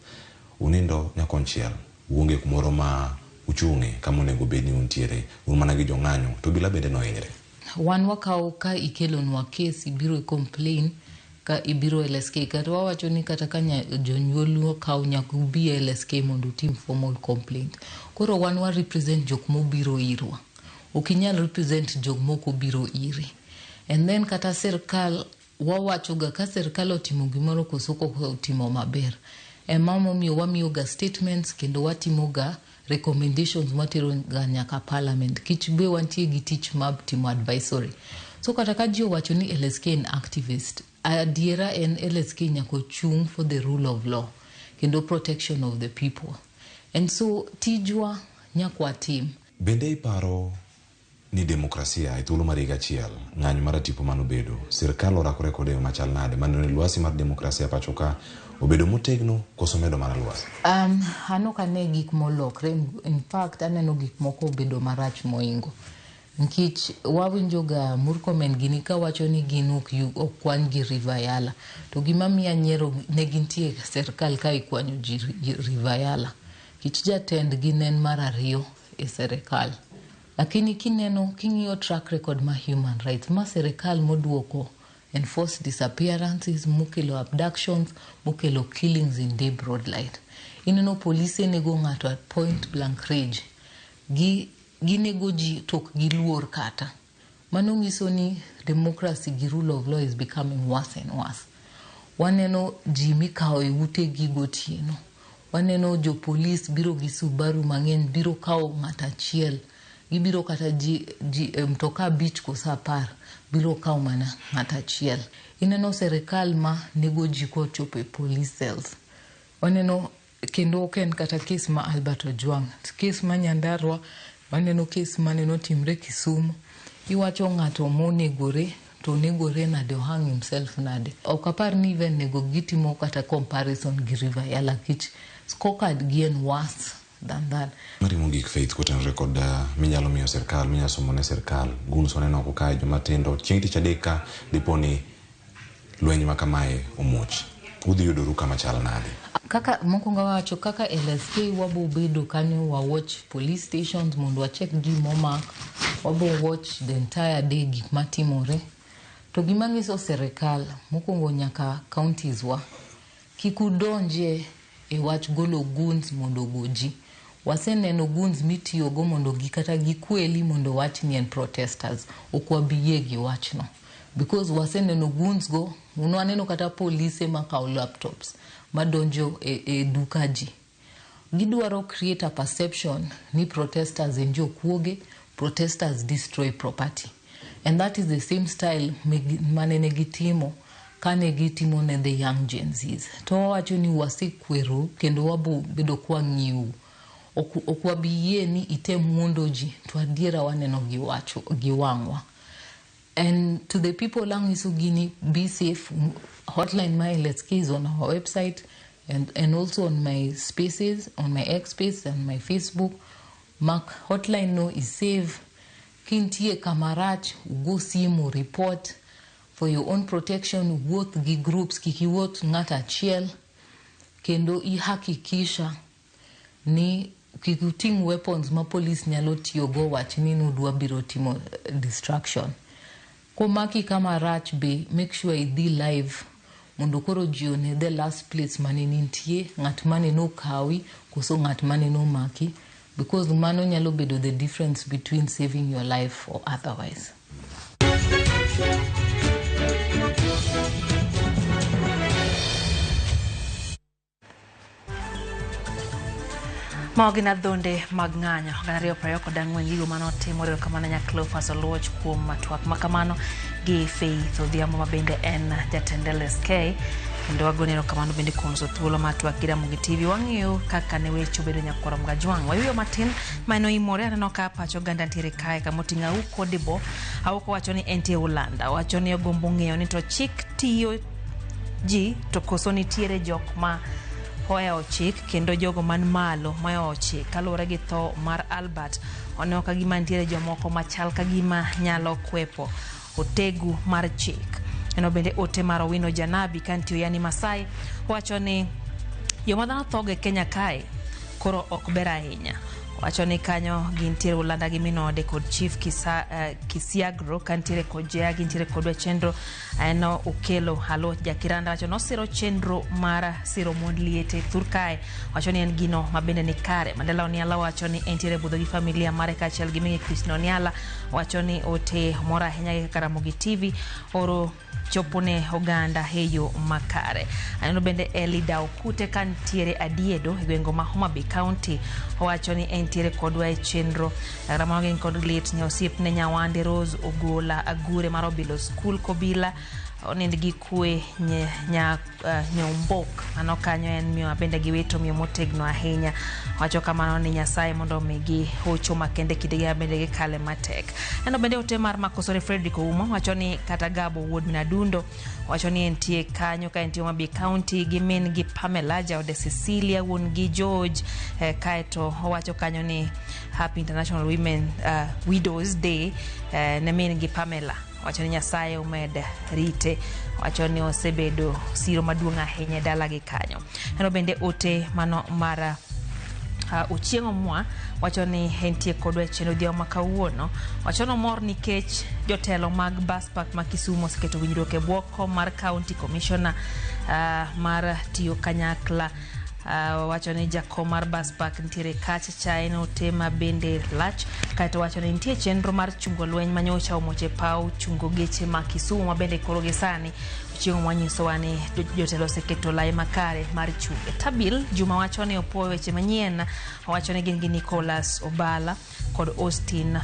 [SPEAKER 27] unindo nyakonchiel, uonge kumoro ma uchung'e kama onego bed ni untiere, un mana gi jong'anyo to obila bende nohinyre.
[SPEAKER 2] Wan wakawo ka ikelonwa kes ibiro i complain ka ibiro LSK kata wawacho ni kata ka jonyuol okaw nyaka ubi e LSK mondo utim formal complaint. Koro wan wa represent jok mobiro irwa. Ok inyal represent jok mok obiro iri. And then kata sirkal wawacho ga ka sirkal otimo gimoro koso ok otimo maber. Ema momiyo wamiyo ga statements kendo watimo ga recommendations mwatero ga nyaka parliament. Kich be wantie gi tich mar timo advisory. So kata ka ji owacho ni LSK en activist, adiera en LSK nyaka ochung' for the rule of law kendo protection of the people. And so tijwa nyaka watim.
[SPEAKER 27] Bende iparo ni demokrasia e thuolo mar higa achiel, ng'anyo mar tipo manobedo, sirkal orakore kode e yo machal nade? Maneno ni lwasi mar demokrasia pacho ka obedo motegno koso medo mana lwasi?
[SPEAKER 2] An ok ane gik molokre. In fact, aneno gik moko obedo marach moingo. Nikech wawinjo ga Murkomen gini kawacho ni gin ok kwany gi River Yala. To gima miya nyiero ne gintie e sirkal ka ikwanyo ji River Yala. Nikech jatendgi ne en mar ariyo e sirkal. Lakini kineno king'iyo track record ma human rights ma sirkal moduoko enforced disappearances, mokelo abductions, mokelo killings in day broad light. Ineno polise nego ng'ato at point blank range. Gi ginego ji to ok giluor kata. Mano nyiso ni democracy gi rule of law is becoming worse and worse. Waneno ji mikawo e utegi gotieno. Waneno jopolis biro gi Subaru mang'eny biro kawo ng'ato achiel. Gibiro kata ji, ji e mtoka 5 koso 10 biro kawo mana ng'ato achiel. Ineno serikal ma nego ji kochopo e police cells. Waneno kendo ok en kata kes ma Albert Ojwang', kes ma Nyandarua, waneno kes mane notimre Kisumu. Iwacho ng'ato monegore to onegore nade, ohang himself nade. Ok apar ni even nego gitimo kata comparison gi River Yala kich scorecard gi en worse than that.
[SPEAKER 27] Mari mogik Faith kotenore kod minyalo miyo sirkal, minyalo somo ne sirkal. Goons waneno oko kae joma tindo. Chieng' tich adek ka dipo ni lweny ma kamae omuoch, udhi yudoru kama chal nade?
[SPEAKER 2] Kaka mokwongo wawacho kaka LSK wabo bedo kanyo wa watch police stations mondo wacheck ji momak, wabo watch the entire day gik matimore. To gima nyiso sirikal mokwongo nyaka counties wa kik udonje e wach golo goons mondo ogo ji. Waseneno goons mitiyogo mondo gi kata gikweli mondo wach ni en protesters. Ok wabi yie gi wachno. Because waseneno goons go, waneno kata polise makawo laptops madonjo e duka ji. Gidwaro create a perception ni protesters en jokuoge, protesters destroy property. And that is the same style mane ne gitimo kane gitimo ne the young Gen Zs. To wawacho ni wasekwerou kendo wabo bedo kwa ng'iyou. Ok wabi yie ni item wuondo ji to adiera waneno gi wacho gi wang'wa. And to the people anyiso gini be safe. Hotline my LSK is on our website and also on my spaces, on my X space and my Facebook. Mak hotline no is safe. Kintie kamarach, ugo simu report for your own protection. Wuoth gi groups, kik iwuoth ng'at achiel, kendo ihakikisha ni kik uting' weapons ma police nyalo tiyogo wach ni nudwa biro timo destruction. Komaki kama rach be make sure idhi live mondo koro ji one the last place mane nintie, ng'at mane nokawi koso ng'at mane nomaki, because mano nyalo bedo the difference between saving your life or otherwise.
[SPEAKER 1] Mago gin adhonde mag ng'anyo 2024 gigo manotimore. Erokamano nya Cleophas Oluoch kuom twak makamano gi Faith Odhiambo ma bende en jatend LSK, kendo wagone erokamano bende kuom loso thuolo mar twak gi Ramogi TV. Wang'iyo kaka ne weche obedo nyakwar Mgajwang'. Wayueyo matin mane oimore. Aneno ka pach oganda nitiere kae kamoting'o Auko Dibo. Auko wacho ni entie Ulanda. Wacho ni ogombo ng'eyo ni to chik tiyo ji to koso nitiere jok ma ohewo chik kendo jogo man malo mohewo chik. Kaluwore gi tho mar Albert, oneno ka gima nitiere jomoko machal ka gima nyalo kwepo otegu mar chik. Eno bende ote mar Owino Janabi ka nitie Yani Masai wacho ni yo ma dhano thogo e Kenya kae koro ok ber ahinya. Wacho ni kanyo gintiere Ulanda gi minode kod Chief Kisiagro ka nitiere kod Jea, gintiere kodwa chenro. En Okelo Halo Jakiranda wacho nosiro chenro mar siro mond liete thur kae. Wacho ni en gino mabende ni kare. Mandela Oniala wacho ni entiere budho gi familia mare kaachiel gi mingi Christine Oniala. Wacho ni ote moro ahinya gi kaka Ramogi TV oro chopo ne oganda e yo makare. Aneno bende Eli Daokute ka nitiere Adiedo e gwenge ma Homa Bay County. Owacho ni entiere kodwa e chenro. Ramogi gin kod lit ne osiepne Nyawande Rose Ogola Agure mar Obilo School Kobila. Onind gi kwe Nyombok. Mano kanyo en miyo bende giwito miyo motegno ahinya. Wacho kamano ni Nyasaye mondo omigi hocho makende kindegi ma bende gikale matek. Neno bende ote mar Makosore Fredrick Oumo wacho ni kata Gabo wuod Minadundo wacho ni entie kanyo ka entie Homa Bay County gi min gi Pamela jaode Cecilia wuon gi George, kaeto owacho kanyo ni Happy International Women Widows Day ne min gi Pamela. Wacho ni Nyasaye omed rite. Wacho ni osebedo siro maduong' ahinya e dalagi kanyo. Neno bende ote mano mar Ochieng' Omwa wacho ni entie kodwa e chenro odhiambo ma kawuono. Wacho ni omor nikech jotelo mag bus park ma Kisumu oseketo winjruok e bwo kom mar county commissioner mar tiyo kanyakla. Wacho ni jakom mar bus park nitiere kacha cha en ote ma bende lach. Kaeto wacho ni nitie chenro mar chungo lweny manyocha omoche paw chungo geche ma Kisumu ma bende koro gi sani Chieng' manyisowa ni jotelo oseketo lai makare mar chunge. Tabil Juma wacho ni opuoyo weche manyien. Owacho ni gin gi Nicholas Obala kod Austin.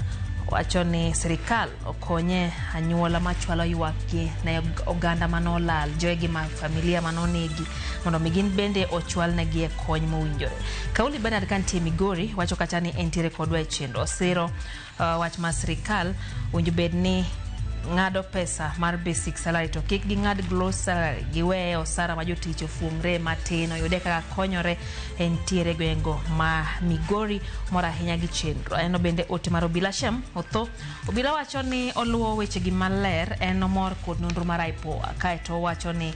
[SPEAKER 1] Owacho ni sirikal okonye anyuola machwalo ywakgi ne oganda manolal, jogi ma familia manonegi mondo mi gin bende ochwalnegi e kony mowinjore. Kauli Bernard kantie Migori wacho kacha ni entiere kodwa e chenro. Osiro wach mar sirikal owinjo bed ni ng'ado pesa mar basic salary to kik ging'ad gross salary, giweye osara ma jotich ofuong're matin oyude kaka konyore. Entiere gwengo ma Migori mor ahinya gi chenro. Aneno bende ote mar Obila Shem Otho. Obila wacho ni oluwo wechegi maler, en omor kod nonro mar IPOA. Kaeto owacho ni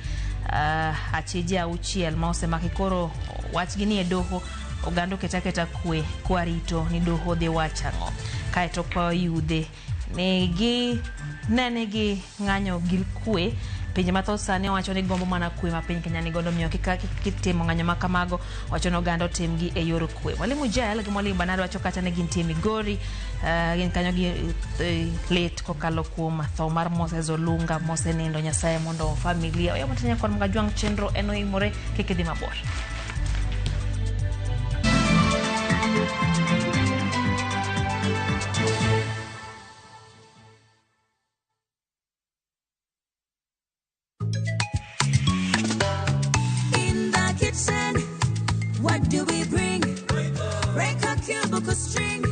[SPEAKER 1] achije 6 ma osemaki koro wachgi ni e doho, oganda oket aketa kwe kwarito ni doho dhi wacho ang'o. Kaeto kwayo yudhe ni gi nene gi ng'anyo gi kwe. Pinje mathoth sani owacho ni gombo mana kwe ma piny Kenya ni godo, omiyo kik kitimo ng'anyo ma kamago, wacho ni oganda otimgi e yor kwe. Mwalimu Jael gi Mwalimu Bernard wacho kata ni gintie Migori, gin kanyo gi lit kokalo kuom tho mar Moses Olunga mosenindo. Nyasaye mondo familia oya matin kod Mgajwang' chenro en oimore kik idhi mabor.
[SPEAKER 4] In the kitchen, what do we bring? Break a cubicle string,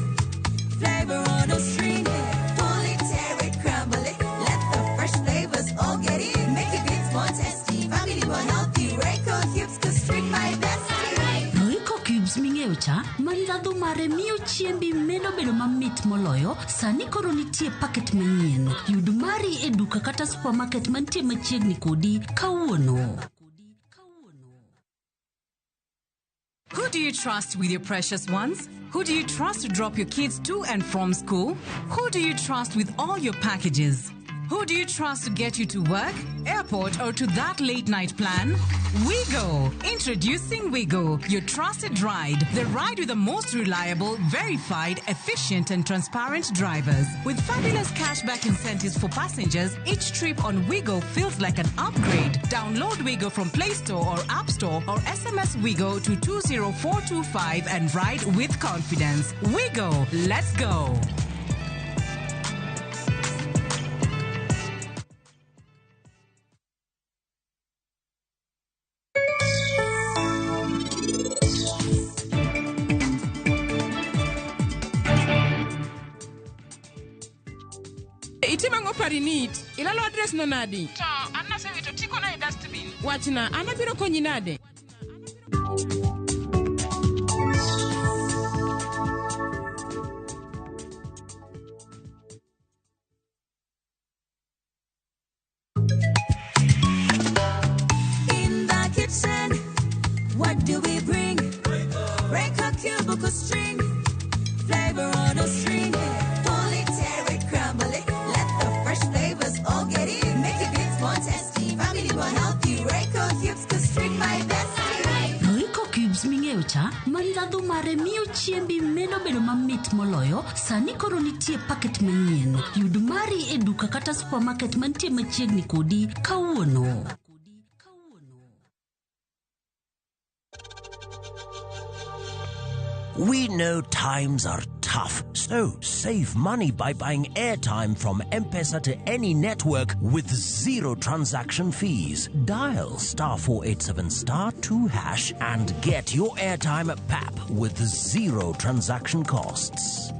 [SPEAKER 4] flavor on a string. Pull it, tear it, crumble it. Let the fresh flavors all get in. Make it bits more tasty, family more healthy. Royco cubes, cause string my bestie.
[SPEAKER 6] Royco cubes ming'eyo cha ma ndhadhu mare miyo chiembi medo bedo mamit moloyo. Sani koro nitie paket manyien. Yud mari e duka kata supermarket mantie machiegni kodi kawuono.
[SPEAKER 7] Who do you trust with your precious ones? Who do you trust to drop your kids to and from school? Who do you trust with all your packages? Who do you trust to get you to work, airport, or to that late night plan? Wigo! Introducing Wigo, your trusted ride. The ride with the most reliable, verified, efficient, and transparent drivers. With fabulous cashback incentives for passengers, each trip on Wigo feels like an upgrade. Download Wigo from Play Store or App Store or SMS Wigo to 20425 and ride with confidence. Wigo, let's go!
[SPEAKER 8] Itimo ang'o Parinit? Ilalo adres no nadi?
[SPEAKER 11] To an nasewito tikona e dustbin.
[SPEAKER 8] Wachna, an abiro konyi nade?
[SPEAKER 4] In the kitchen, what do we bring? Break a cubicle string, flavor on a string. Pull it, tear it, crumble it. Let the fresh flavors all get in. Make it bits more tasty, family more healthy. Royco cubes, cause string my bestie.
[SPEAKER 6] Royco cubes ming'eyo cha ma ndhadhu mare miyo chiembi medo bedo mamit moloyo. Sani koro nitie paket manyien. Yud mari e duka kata supermarket mantie machiegni kodi kawuono.
[SPEAKER 12] We know times are tough, so save money by buying airtime from M-Pesa to any network with zero transaction fees. Dial *487*2# and get your airtime at PAP with zero transaction costs.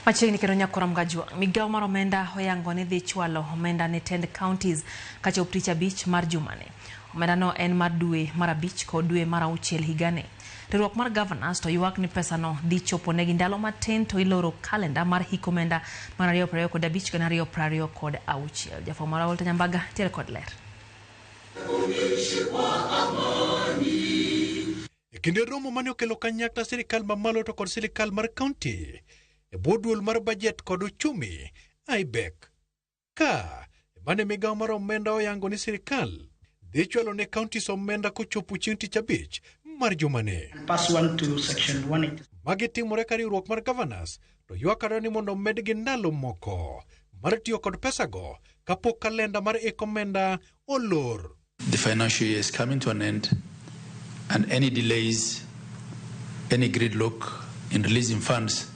[SPEAKER 1] Machiegni kendo nyakora Mgajwang', migawo mar omenda oyango ni dhi chwalo omenda ne tend counties kachop tich abich mar jumani. Omenda no en mar dwe mar 5 kod dwe mar 6 higani. Riwruok mar Governors to ywak ni pesano dhi chopo negi ndalo matin to iloro kalenda mar hik omenda mar 2025 2026. Jafwambo marwa Walter Nyambaga tiere kod ler.
[SPEAKER 3] E kinde romo mane okelo kanyakla sirikal mamalo to kod sirikal mar kaunti e bwo duol mar bajet kod uchumi IBEC. Ka mane migawo mar omenda oyango ni sirikal dhi chwalo ne counties omenda kochopo chieng' tich abich mar jumani.
[SPEAKER 9] Pursuant to section 180.
[SPEAKER 3] Magi timore ka riwruok mar governors to ywak adwa ni mondo omedgi ndalo moko mar tiyo kod pesago kapok kalenda mar iko omenda olor.
[SPEAKER 10] The financial year is coming to an end, and any delays, any gridlock in releasing funds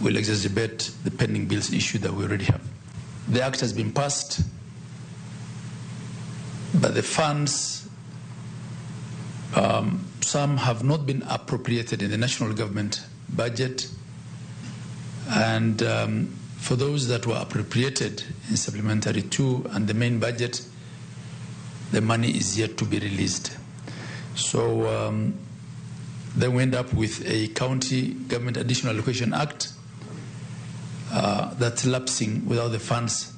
[SPEAKER 10] will exacerbate the pending bills issue that we already have. The act has been passed, but the funds, some have not been appropriated in the national government budget, and for those that were appropriated in supplementary 2 and the main budget, the money is yet to be released. So then we end up with a County Government Additional Allocation Act that's lapsing without the funds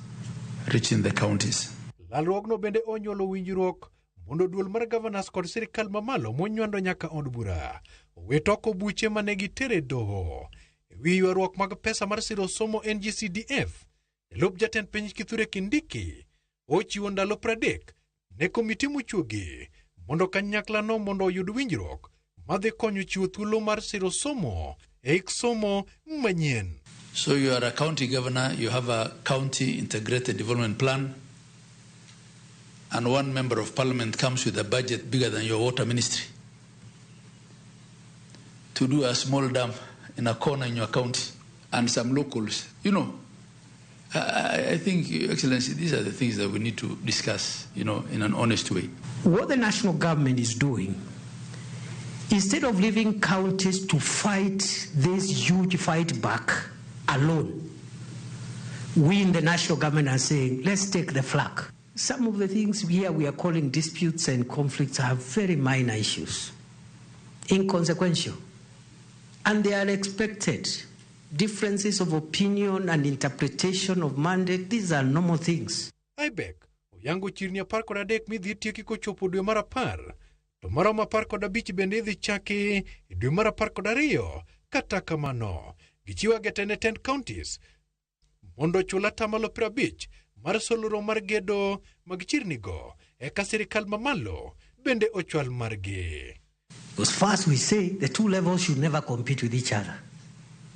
[SPEAKER 10] reaching the counties.
[SPEAKER 3] Lalruogno bende onyuolo winjruok mondo duol mar governors kod sirikal mamalo monywando nyaka od bura owit oko buche mane gitere doho e wi ywaruok mag pesa mar siro somo NGCDF. Jalup jatend piny Kithure Kindiki ochiwo ndalo 30 ne komiti mochuogi mondo kanyaklano mondo oyud winjruok madhi konyo chiwo thuolo mar siro somo e hik somo manyien.
[SPEAKER 10] So you are a county governor, you have a county integrated development plan, and one member of parliament comes with a budget bigger than your water ministry to do a small dam in a corner in your county and some locals. You know, I think, Your Excellency, these are the things that we need to discuss, you know, in an honest way.
[SPEAKER 9] What the national government is doing, instead of leaving counties to fight this huge fight back alone, we in the national government are saying, let's take the flak. Some of the things here we are calling disputes and conflicts are very minor issues, inconsequential, and they are expected. Differences of opinion and interpretation of mandate, these are normal things.
[SPEAKER 3] IBEC oyango chirni 13 midhi tieki kochopo dwe mar 10 to maromo 15 bende idhi chaki e dwe mar 12. Kata kamano gichiwo ageta ne 10 counties mondo ochul atamalo 50 mar solro mar gedo mag chirnigo eka sirikal mamalo bende ochwal margi.
[SPEAKER 9] Because first we say the two levels should never compete with each other.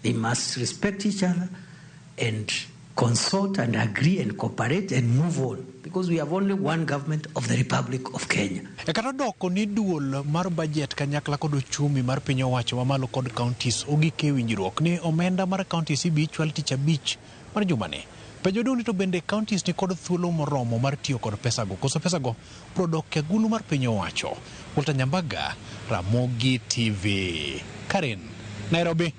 [SPEAKER 9] They must respect each other and consult and agree and cooperate and move on, because we have only one government of the Republic of Kenya.
[SPEAKER 3] E kata doko ni duol mar budget kanyakla kod uchumi mar piny owacho mamalo kod counties ogik e winjruok ni omenda mar counties ibi chwal tich abich mar jumani. Penjo duong' ni to bende counties ni kod thuolo moromo mar tiyo kod pesago koso pesago biro dok e agulu mar piny owacho. Walter Nyambaga, Ramogi TV, Karen, Nairobi.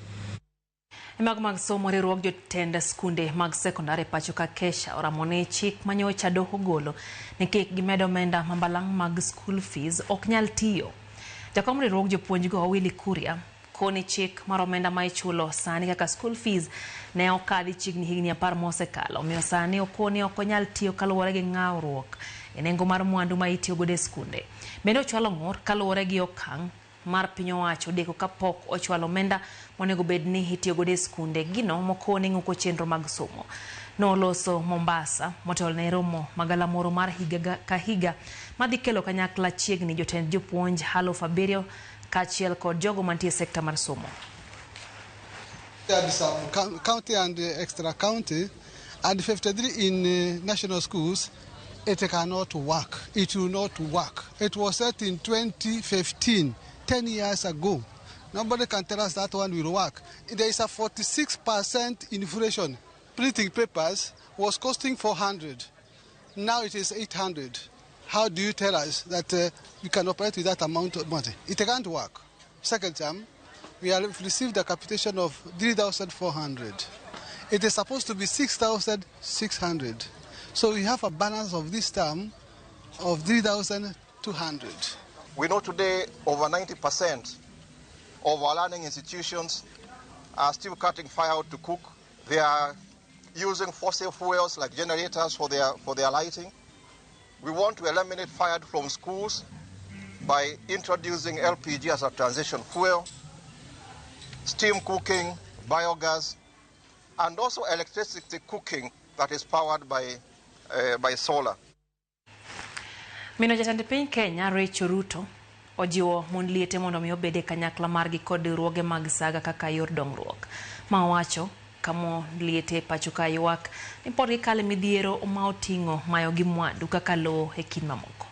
[SPEAKER 1] Mago mag somo. Riwruog jotend skunde mag sekondar e pacho ka Kesha oramo ni chik manyocha doho ogolo ni kik gimed omenda mambalang' mag school fees ok nyal tiyo. Jakom riwruog jopuonjgo Willy Kuria koni chik mar omenda ma ichulo sani kaka school fees ne okadhi chiegni higni 10 mosekalo, omiyo sani okoni ok onyal tiyo kaluwore gi ng'awruok e nengo mar mwandu ma itiyogodo e skunde. Bende ochwalo ng'ur kaluwore gi okang' mar piny owacho deko kapok ochwalo omenda monego bed ni itiyogodo e skunde, gino mokoni ng'uko chenro mag somo. Noloso Mombasa motelo ne romo magalamoro mar higa ka higa madhi kelo kanyakla chiegni jotend jopuonj 7,000 kaachiel kod jogo mantie e sekta mar somo.
[SPEAKER 13] County and extra county and 53 in national schools, it cannot work. It will not work. It was set in 2015, 10 years ago. Nobody can tell us that one will work. There is a 46% inflation. Printing papers was costing 400. Now it is 800. How do you tell us that you can operate with that amount of money? It can't work. Second term, we have received a capitation of 3,400. It is supposed to be 6,600. So we have a balance of this term of 3,200.
[SPEAKER 14] We know today over 90%
[SPEAKER 5] of our learning institutions are still cutting firewood to cook. They are using fossil fuels like generators for their lighting. We want to eliminate firewood from schools by introducing LPG as a transition fuel, steam cooking, biogas, and also electricity cooking that is powered by solar.
[SPEAKER 1] Mino jatend piny Kenya Rachel Ruto ojiwo mond liete mondo mi obed e kanyakla margi kod riwruoge mag saga kaka yor dongruok. Ma owacho ka mond liete pacho ka ywak ni pod gikale midhiero ma oting'o mayo gi mwandu kaka lowo e kind mamoko.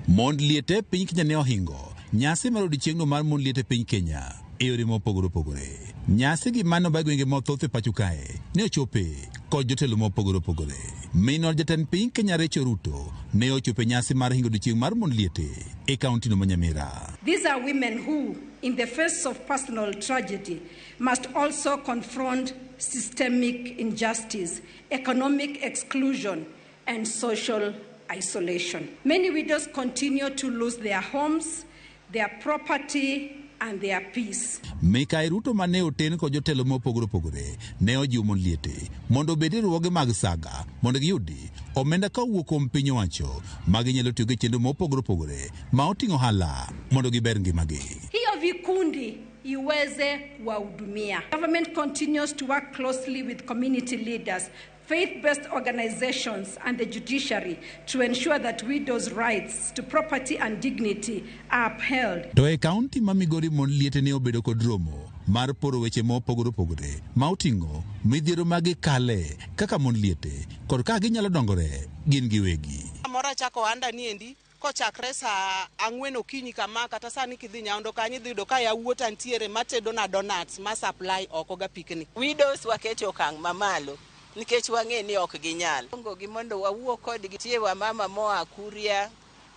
[SPEAKER 14] Mond liete piny Kenya ne ohingo nyasi mar odiechieng'no mar mond liete piny Kenya e yore mopogore opogore. Nyasi gi mano ba gwenge mathoth e pacho kae ne ochope kod jotelo mopogore opogore. Min od jatend piny Kenya Rachel Ruto ne ochopo e nyasi mar hingo odiechieng' mar mond liete e kaunti no ma Nyamira.
[SPEAKER 15] These are women who, in the face of personal tragedy, must also confront systemic injustice, economic exclusion, and social isolation. Many widows continue to lose their homes, their property, and their peace.
[SPEAKER 14] Mikai Ruto mane oten kod jotelo mopogore opogore ne ojiwo mond liete mondo obed e riwruoge mag saga mondo giyudi omenda ka owuok kuom piny owacho ma ginyalo tiyogo e chenro mopogore opogore ma oting'o ohala mondo giber ngimagi.
[SPEAKER 15] Hiyo vikundi iweze kuwahudumia. Government continues to work closely with community leaders, faith-based organizations and the judiciary to ensure that widows' rights to property and dignity are upheld.
[SPEAKER 14] To e kaunti ma Migori mond liete ne obedo kod romo mar poro weche mopogore opogore ma oting'o midhiero ma gikale kaka mond liete kod kaka ginyalo dongore gin giwegi.
[SPEAKER 16] Moro chako ohanda niendi kochakre saa 4 okinyi kama kata sani kidhi Nyaundo kanyo idhi yudo ka yawuota ntiere matedo na donuts ma supply oko ga pikni.
[SPEAKER 17] Widows wakete okang' mamalo nikech wang'e ni ok ginyal. Ongo gi mondo wawuo kodgi. Nitie wamama moa Kuria,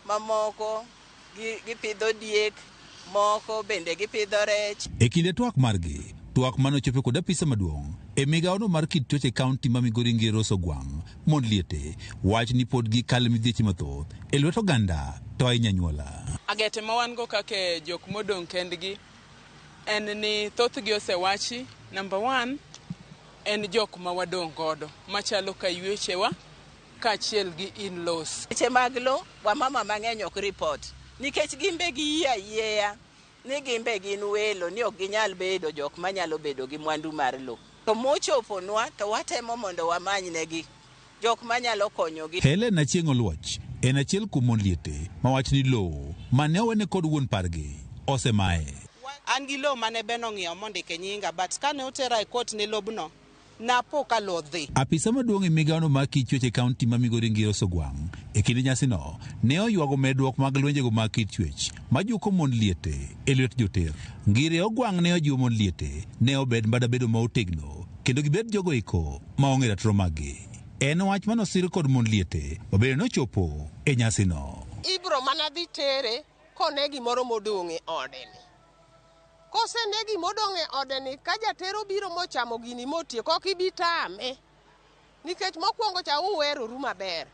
[SPEAKER 17] mamoko gipidho diek, moko bende gipidho rech.
[SPEAKER 14] E kinde twak margi, twak mane ochopo kod apisa maduong' e migawono mar kit tuoche e kaunti ma Migori Ngire Rose Ogwang' mond liete wach ni pod gikale midhieche mathoth e lwet oganda to ahinya anyuola.
[SPEAKER 18] Agete ma wan go kaka jok modong' kendgi en ni thothgi osewachi. Number 1 en jok ma wadong' godo machalo ka ywechewa kaachiel gi in-laws.
[SPEAKER 17] Weche mag lo wamama mang'eny ok report nikech gimbe giyie ayieya ni gimbe gin welo ni ok ginyal bedo jok manyalo bedo gi mwandu mar lo. To mochoponwa to watemo mondo wamanynegi jok manyalo konyogi.
[SPEAKER 14] Helen Achieng' Oluoch en achiel kuom mond liete mawach ni lowo mane owene kod wuon pargi osemaye.
[SPEAKER 16] An gi lowo mane Ben ong'iewo mondike nyinga, but kane otera e court ne lobno napo ka lowo dhi.
[SPEAKER 14] Apisa maduong' e migawono mar kit chwech e kaunti ma Migori Ngire Rose Ogwang' e kinde nyasino ne oywago medruok mag lwenjego mag kit chwech majuko mond liete e lwet joter. Ngire Ogwang' ne ojiwo mond liete ne obed mbada bedo ma otegno kendo gibed jogo eko ma ong'e ratiro maggi. En wach manosir kod mond liete mabende nochopo e nyasino.
[SPEAKER 20] Ibro mana dhi tere kone gimoro modong' e odeni. Kosene gimodong' e odeni ka jatero biro mochamo gini motieko ok ibi tame. Nikech mokwongo cha uweroru maber.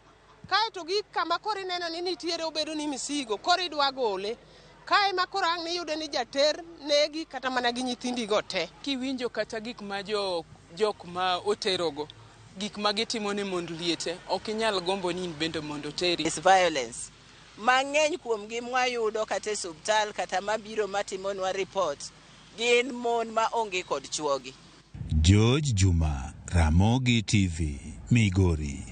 [SPEAKER 20] Kaeto gi kama koro ineno ni nitiere obedo ni misigo koro idwa gole. Kae ma koro ang' niyude ni jater negi kata mana gi nyithindigo te.
[SPEAKER 18] Kiwinjo kata gik ma jok ma oterogo, gik ma gitimo ne mond liete, ok inyal gombo ni in bende mondo oteri.
[SPEAKER 17] It's violence. Mang'eny kuomgi mwayudo kata e osiptal kata mabiro matimonwa report gin mon ma onge kod chuogi.
[SPEAKER 14] George Juma, Ramogi TV, Migori.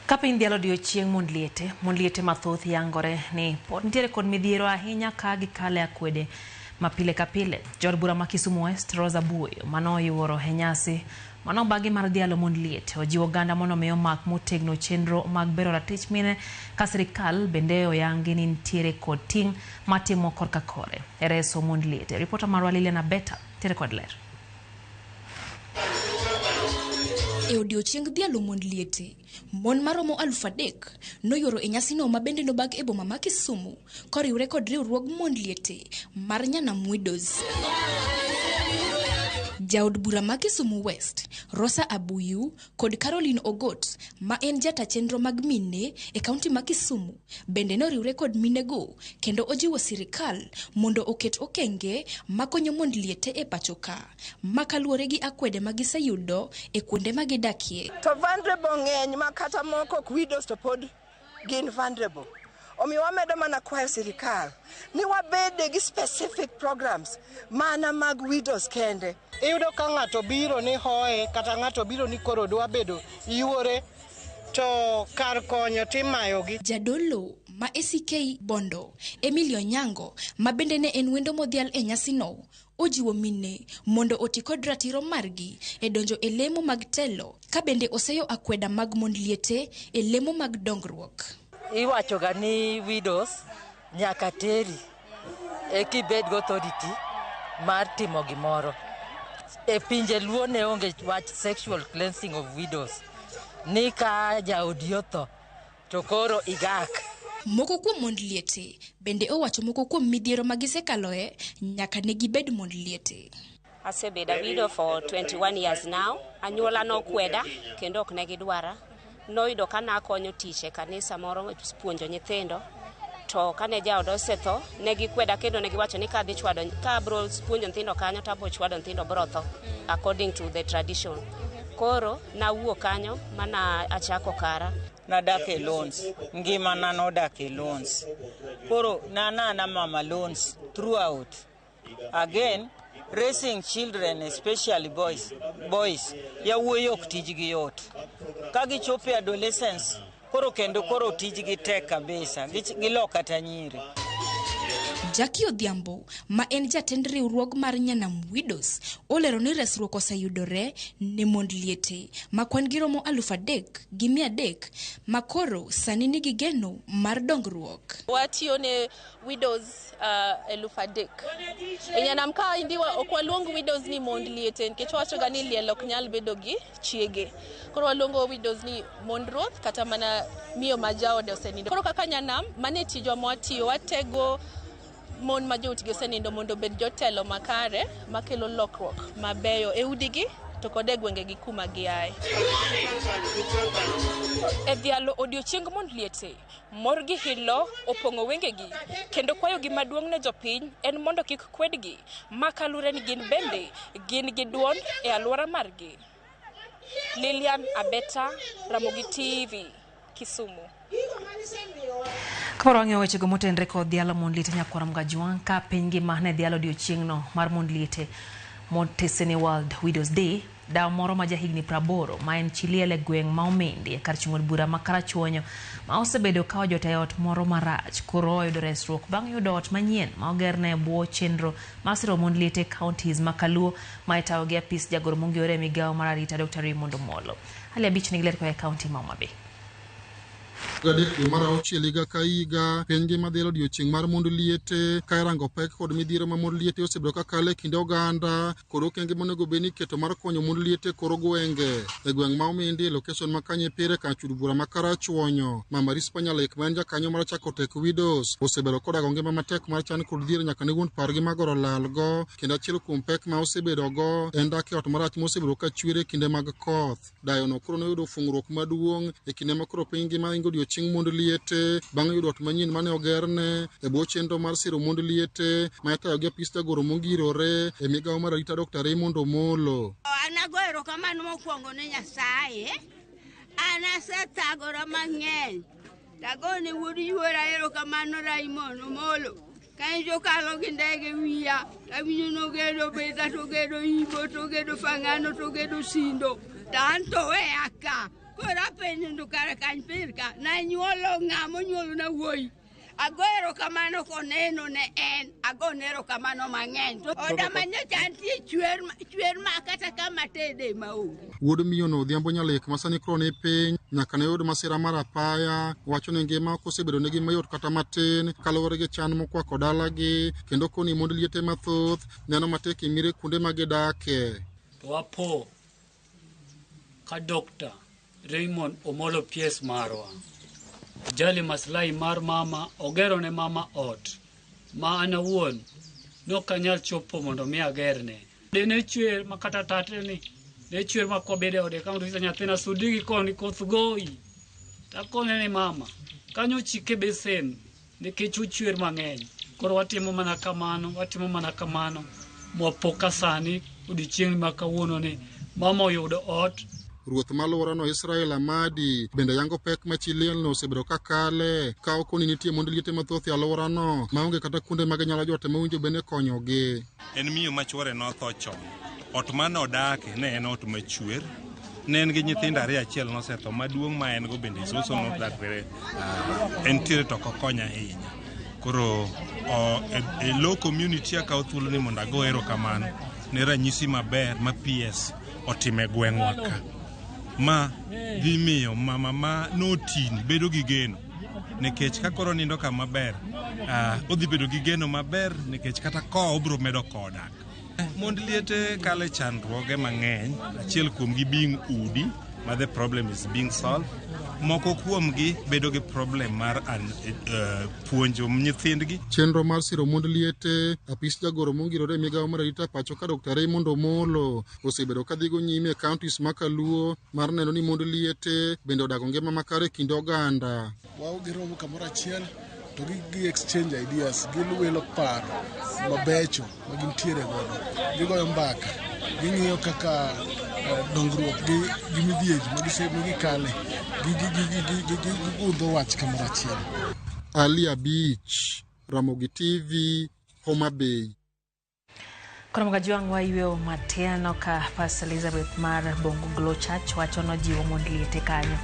[SPEAKER 1] Ka piny dhialo odiechieng' mond liete mathoth yangore ni pod nitiere kod midhiero ahinya ka gikale akwede ma pile ka pile. Jood bura ma Kisumu West Rosa Buoyo manoyuoro e nyasi manobagi mar dhialo mond liete ojiwo oganda mondo mi omak motegno chenro mag bero ratich mine ka sirikal bende oyangi ni nitiere kod ting' matimo korka kore e reso mond liete. Ripota marwa Lilian Abeta nitiere kod ler.
[SPEAKER 28] E odiechieng' dhialo mond liete, mon maromo 3,000 noyuoro e nyasino ma bende nobag e boma ma Kisumu koriwre kod riwruog mond liete mar Nyanam Widows. Jaod bura ma Kisumu West, Rosa Abuyu kod Caroline Ogot ma en jata chenro mag mine e kaunti ma Kisumu bende noriwre kod minego kendo ojiwo sirikal mondo oket okenge makonyo mond liete e pacho ka, ma kaluwore gi akwede ma giseyudo e kuonde ma gidakie.
[SPEAKER 19] To vulnerable ng'eny ma kata moko ok widows to pod gin vulnerable. Omiyo wamedo mana kwayo sirikal ni wabede gi specific programs mana mag widows kende.
[SPEAKER 21] Iyudo ka ng'ato biro ni hoye kata ng'ato biro ni koro dwa bedo yuore to kar konyo timayogi.
[SPEAKER 28] Jadolo ma ACK Bondo, Emilio Nyango, ma bende ne en wendo modhial e nyasino, ojiwo mine mondo oti kod ratiro margi e donjo e lemo mag telo ka bende oseyo akweda mag mond liete e lemo mag dongruok.
[SPEAKER 22] Iwachoga ni widows nyaka teri eka ibed gi authority mar timo gimoro. E pinje Luo ne onge wach sexual cleansing of widows. Ni ka jaodi otho to koro igak.
[SPEAKER 28] Moko kuom mond liete bende owacho moko kuom midhiero ma gisekaloe nyaka ne gibed mond liete.
[SPEAKER 23] Asebedo a widow for 21 years now. Anyuola nokweda kendo ok ne gidwara. Noyudo ka nakonyo tich e kanisa moro puonjo nyithindo. To kane jaoda osetho, ne gikweda kendo ne giwacho ni kadhi chwado ka abro puonjo nyithindo kanyo to abro chwado nyithindo bro tho according to the tradition. Koro nawuok kanyo mana achako kara.
[SPEAKER 24] Nadak e loans, ngimana nodak e loans. Koro nanana mama loans throughout. Again, raising children, especially boys, yawuoyi ok tijgi yot. Ka gichopo e adolescence, koro kendo koro tijgi tek kabisa, gilo kata nyiri.
[SPEAKER 28] Jackie Odhiambo ma en jatend riwruog mar Nyanam Widows olero ni resruok oseyudore ne mond liete ma kwan gi romo 3,300 ma koro sani nigi geno mar dongruok.
[SPEAKER 25] Watiyo ne widows 3,000 e Nyanam ka indi ok waluong widows ni mond liete nikech wawachoga ni liel ok nyal bedo gi chiege. Koro waluongo widows ni mond ruoth kata mana miyo ma jaode osenindo. Koro kaka Nyanam, mano e tijwa mwatiyo, watego mon ma joutgi osenindo mondo obed jotelo makare makelo lokruok mabeyo e udigi to kod e gwengegi kuma giaye.
[SPEAKER 26] E dhialo odiochieng mond liete, mor gi hilo opong'o wengegi kendo kwayogi maduong' ne jopiny en mondo kik kwedgi ma kalure ni gin bende gin gi duol e alwora margi. Lilian Abeta, Ramogi TV, Kisumu.
[SPEAKER 1] Kaporo wang'iyo wechego motenre kod dhialo mond liete nyakwar Mgajwang' ka piny ngima ne dhialo odiochieng'no mar mond liete motese ni World Widows Day. Dawo moro ma jahigni 80 ma en chi liel e gweng' ma Omindi e kar chung' od bura ma Karachuonyo ma osebedo ka ojot e ot moro marach koro oyudo resruok bang' yudo ot manyien ma ogerne e bwo chenro mar siro mond liete e counties ma Kaluo ma itayo gi apis jagoro mongirore e migawo mar arita Dr. Raymond Omolo. Hali abich nigi ler koa e kaunti ma Homa Bay.
[SPEAKER 27] 3 dwe mar auchiel higa ka higa, piny ngima dhialo odiochieng' mar mond liete ka irango pek kod midhiero ma mond liete osebedo ka kalo e kind oganda kod okenge monego bed ni iketo mar konyo mond liete e kor gwenge. E gweng' ma Omindi e location ma Kanyepire kar chud bura ma Karachuonyo, Mama Rispa Nyalek ma en jakanyo mar Chako Tek Widows osebedo kodago ngima matek mar chan kod dhier nyaka ne wuon pargi magoro lalgo, kendo achiel kuom pek ma osebedogo en dak e ot marach mosebedo ka chwer e kinde mag koth. Dayono koro noyudo fung'ruok maduong' e kinde ma koro piny ngima ingo odiochieng' mond liete bang' yudo ot manyien mane ogerne e bwo chenro mar siro mond liete ma itayo gi apis jagoro mongirore e migawo mar arita Dr. Raymond Omolo.
[SPEAKER 29] An ago erokamano mokwongo ne Nyasaye. An asethagora mang'eny. Tagone wuod yuora erokamano Raymond Omolo. Ka en jokalo gi ndege wiya, tawinjo nogedo Beta, togedo Ibo, togedo Fangano, togedo Sindo. To an to weya ka. Koro apenjo to kara kany pir ka. Nanyuolo ng'a monyuolona wuoyi. Ago erokamano koneno ne en, agone erokamano mang'eny. To oda manyocha antie chwer, chwer ma kata kama tede maonge.
[SPEAKER 27] Wuod miyono Odhiambo Nyalek ma sani koro ni piny nyaka ne yud masira mar apaya wacho ni ngima ok osebedo negi mayot kata matin kaluwore gi chan mokwako dalagi kendo koni mond liete mathoth neno matek e miere kuonde ma gidake.
[SPEAKER 30] To wapo ka Dr. Raymond Omolo PS marwa ojali maslahi mar mama, ogero ne mama ot ma an awuon nok anyal chopo mondo mi agerne. Dene chwer ma kata tate ni ne chwer ma kobede ode ka ng'ato nyathina sudi gi koni koth goyi. Takone ni mama kanyo chike besen nikech ochwer mang'eny. Koro watimo mana kamano, watimo mana kamano. Mwapoka sani odiochieng' ma kawuono ni mama oyudo ot.
[SPEAKER 27] Ruoth ma alworano Israel Amadi bende yango pek ma chi lielno osebedo ka kale ka okoni nitie mond liete mathoth e alworano maonge kata kuonde ma ginyalo jote mowinjo bed ni konyogi.
[SPEAKER 2] En miyo ma chwore notho chon. Ot mane odake ne en ot machwer. Ne en gi nyithindo ariyo, achiel nosetho, maduong' ma en go bende is also not that very entiere to ok okony ahinya. Koro e low community akawo thuolo ni mondo ago erokamano ne ranyisi maber ma PS otimo e gweng'wa ka. Ma dhi miyo mama ma notini bedo gi geno nikech ka koro nindo kama ber, odhi bedo gi geno maber nikech kata kowo obiro medo kowo dak. Mond liete kalo e chandruoge mang'eny, achiel kuomgi being udi ma the problem is being solved. Moko kuomgi bedo gi problem mar puonjo nyithindgi.
[SPEAKER 27] Chenro mar siro mond liete, apis jagoro mongirore e migawo mar arita pacho ka Dr. Raymond Omolo osebedo ka dhigo nyime e counties ma Kaluo mar neno ni mond liete bende odago ngima makare e kind oganda.
[SPEAKER 3] Wao giromo kamoro achiel to gi exchange ideas, giwilo paro mabecho ma gintiere godo, gigoyo mbaka, ging'iyo kaka dongruok gi midhiero ma gikale, gigudho wach kamoro achiel.
[SPEAKER 27] Ali Abich, Ramogi TV, Homa Bay.
[SPEAKER 1] Koro Mogajwang' wayweyo matin ka Pastor Elizabeth mar Bongo Glow Church wacho nojiwo mond liete kanyo.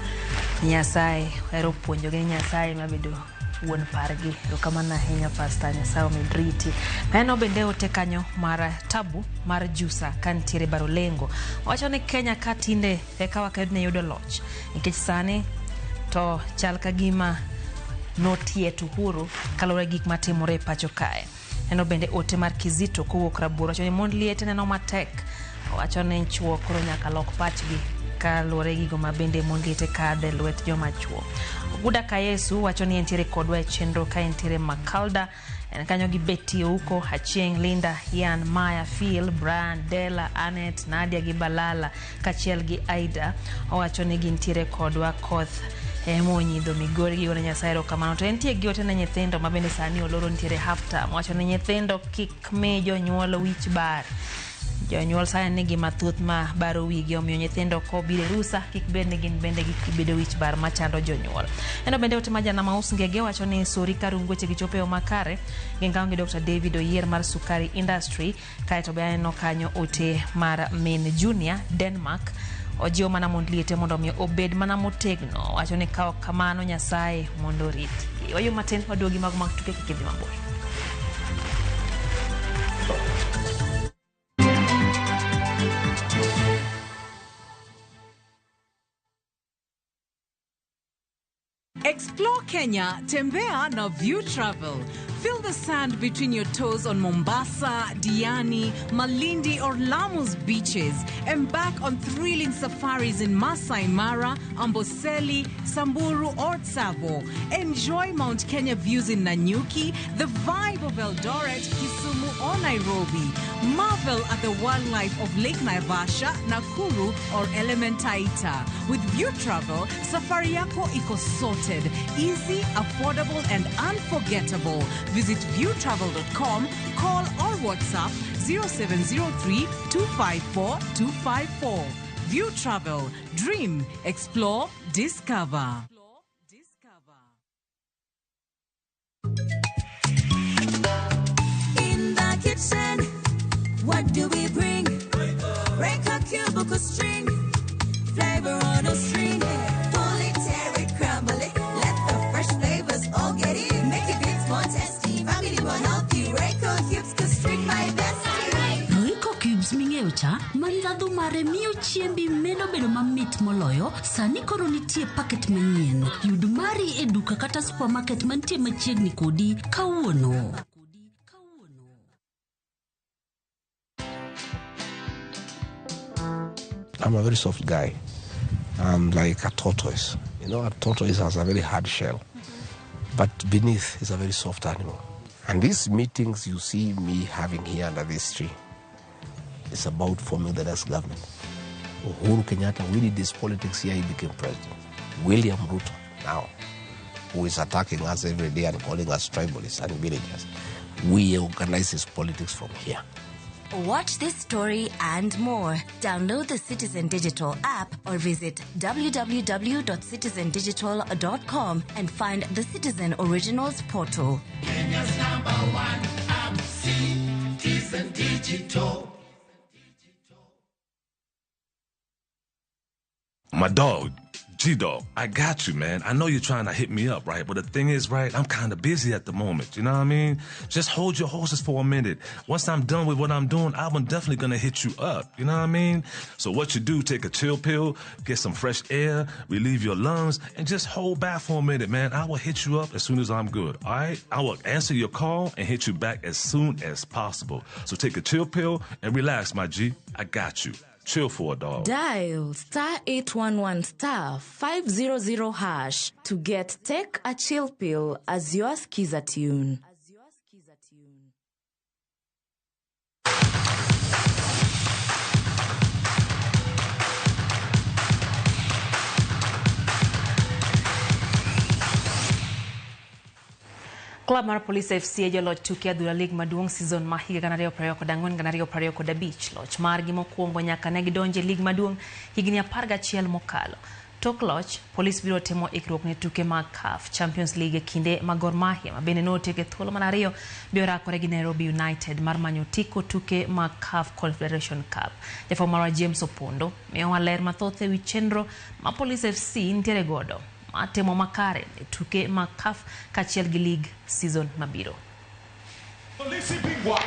[SPEAKER 1] Nyasaye ohero puonjogi ni Nyasaye mabedo wuon pargi. Erokamano ahinya Pastor, Nyasaye omed riti. Neno bende ote kanyo mar tabu mar Jusa kantiere Barolengo. Wacho ni Kenya ka tinde eka waked ne yudo loch. Nikech sani to chal ka gima notiet Uhuru kaluwore gi gik matimore e pacho kae. Neno bende ote mar Kizito kowuok Rabuor wacho ni mond liete neno matek. Owacho ni chuo koro nyaka lok pachgi kaluwore gi gigo ma bende mond liete kadhe lwet joma chuo. Oguda Kayesu wacho ni entiere kodwa e chenro ka entiere Makalda. En kanyo gi Betty Ouko, Achieng', Linda, Ian, Maya, Phil, Brian, Della, Anet, Nadia gi Balala kaachiel gi Aida. Owacho ni gintiere kodwa koth emonyidho Migori gi gone Nyasaye erokamano. To entie gi ote ne nyithindo ma bende sani oloro nitiere half term. Owacho ni nyithindo kik mi jonyuol wich bar. Jonyuol sani nigi mathoth ma baro wigi, omiyo nyithindo kobiro e rusa kik bed ni gin bende gibedo wich bar machando jonyuol. Eno bende ote ma jana Maus Ngege wacho ni sori karungu weche gi chopo e yo makare. Ginkawo gi Dr. David Oyier mar Sukari Industry. Kaeto be aneno kanyo ote mar min Junior Denmark. Ojiwo mana mond liete mondo omi obed mana motegno. Wacho ni ka ok kamano Nyasaye mondo oritgi. Wayuo matin waduogi mago mag tuke kik idhi mabor.
[SPEAKER 4] Explore Kenya, Tembea na View Travel. Feel the sand between your toes on Mombasa, Diani, Malindi or Lamu's beaches. Embark on thrilling safaris in Masai Mara, Amboseli, Samburu or Tsavo. Enjoy Mount Kenya views in Nanyuki, the vibe of Eldoret, Kisumu or Nairobi. Marvel at the wildlife of Lake Naivasha, Nakuru or Elementaita. With View Travel, safari yako iko sorted, easy, affordable and unforgettable. Visit viewtravel.com, call or WhatsApp 0703 254 254. View Travel, dream, explore, discover.
[SPEAKER 6] In the kitchen, what do we bring? Break a cubicle string, flavor on a string. Pull it, tear it, crumble it, let the fresh flavors all get in. Make it bits more tasty, family more healthy. Royco cubes could string my bestie.
[SPEAKER 7] Royco cubes ming'eyo cha ma ndhadhu mare miyo chiembi medo bedo mamit moloyo sani koro nitie paket manyien. Yud mari e duka kata supermarket mantie machiegni kodi kawuono.
[SPEAKER 8] I'm a very soft guy. I'm like a tortoise. You know, a tortoise has a very hard shell, but beneath is a very soft animal. And these meetings you see me having here under this tree, It's about forming the next government. Uhuru Kenyatta, we did this politics here, he became president. William Ruto, now, who is attacking us every day and calling us tribalists and villagers, we organize his politics from here.
[SPEAKER 5] Watch this story and more. Download the Citizen Digital app or visit www.citizendigital.com and find the Citizen Originals portal.
[SPEAKER 9] Kenya's number one app, Citizen Digital.
[SPEAKER 10] My dog, G Dog, I got you, man. I know you're trying to hit me up, right? But the thing is, right, I'm kind of busy at the moment. You know what I mean? Just hold your horses for a minute. Once I'm done with what I'm doing, I'm definitely going to hit you up. You know what I mean? So what you do, take a chill pill, get some fresh air, relieve your lungs, and just hold back for a minute, man. I will hit you up as soon as I'm good, all right? I will answer your call and hit you back as soon as possible. So take a chill pill and relax, my G. I got you. Chill for a dog.
[SPEAKER 11] Dial star 811 star 500 hash to get Take a Chill Pill as your skiza tune.
[SPEAKER 1] Club mar Police FC e joloch tuke adhula lig maduong' season ma higa 2024-2025. Loch margi mokwongo nyaka ne gidonje lig maduong' higni 11 mokalo. Tok loch, Police biro timo ikruok ne tuke mag CAF Champions League e kinde ma Gor Mahia ma bende notiek e thuolo mar ariyo biro rakore gi Nairobi United mar manyo otiko tuke mag CAF Confederation Cup. Jafwambo marwa James Opondo miyowa ler mathoth ewi chenro ma Police FC nitiere godo matemo makare e tuke mag CAF kaachiel gi league season mabiro.
[SPEAKER 12] Polisi bingwa.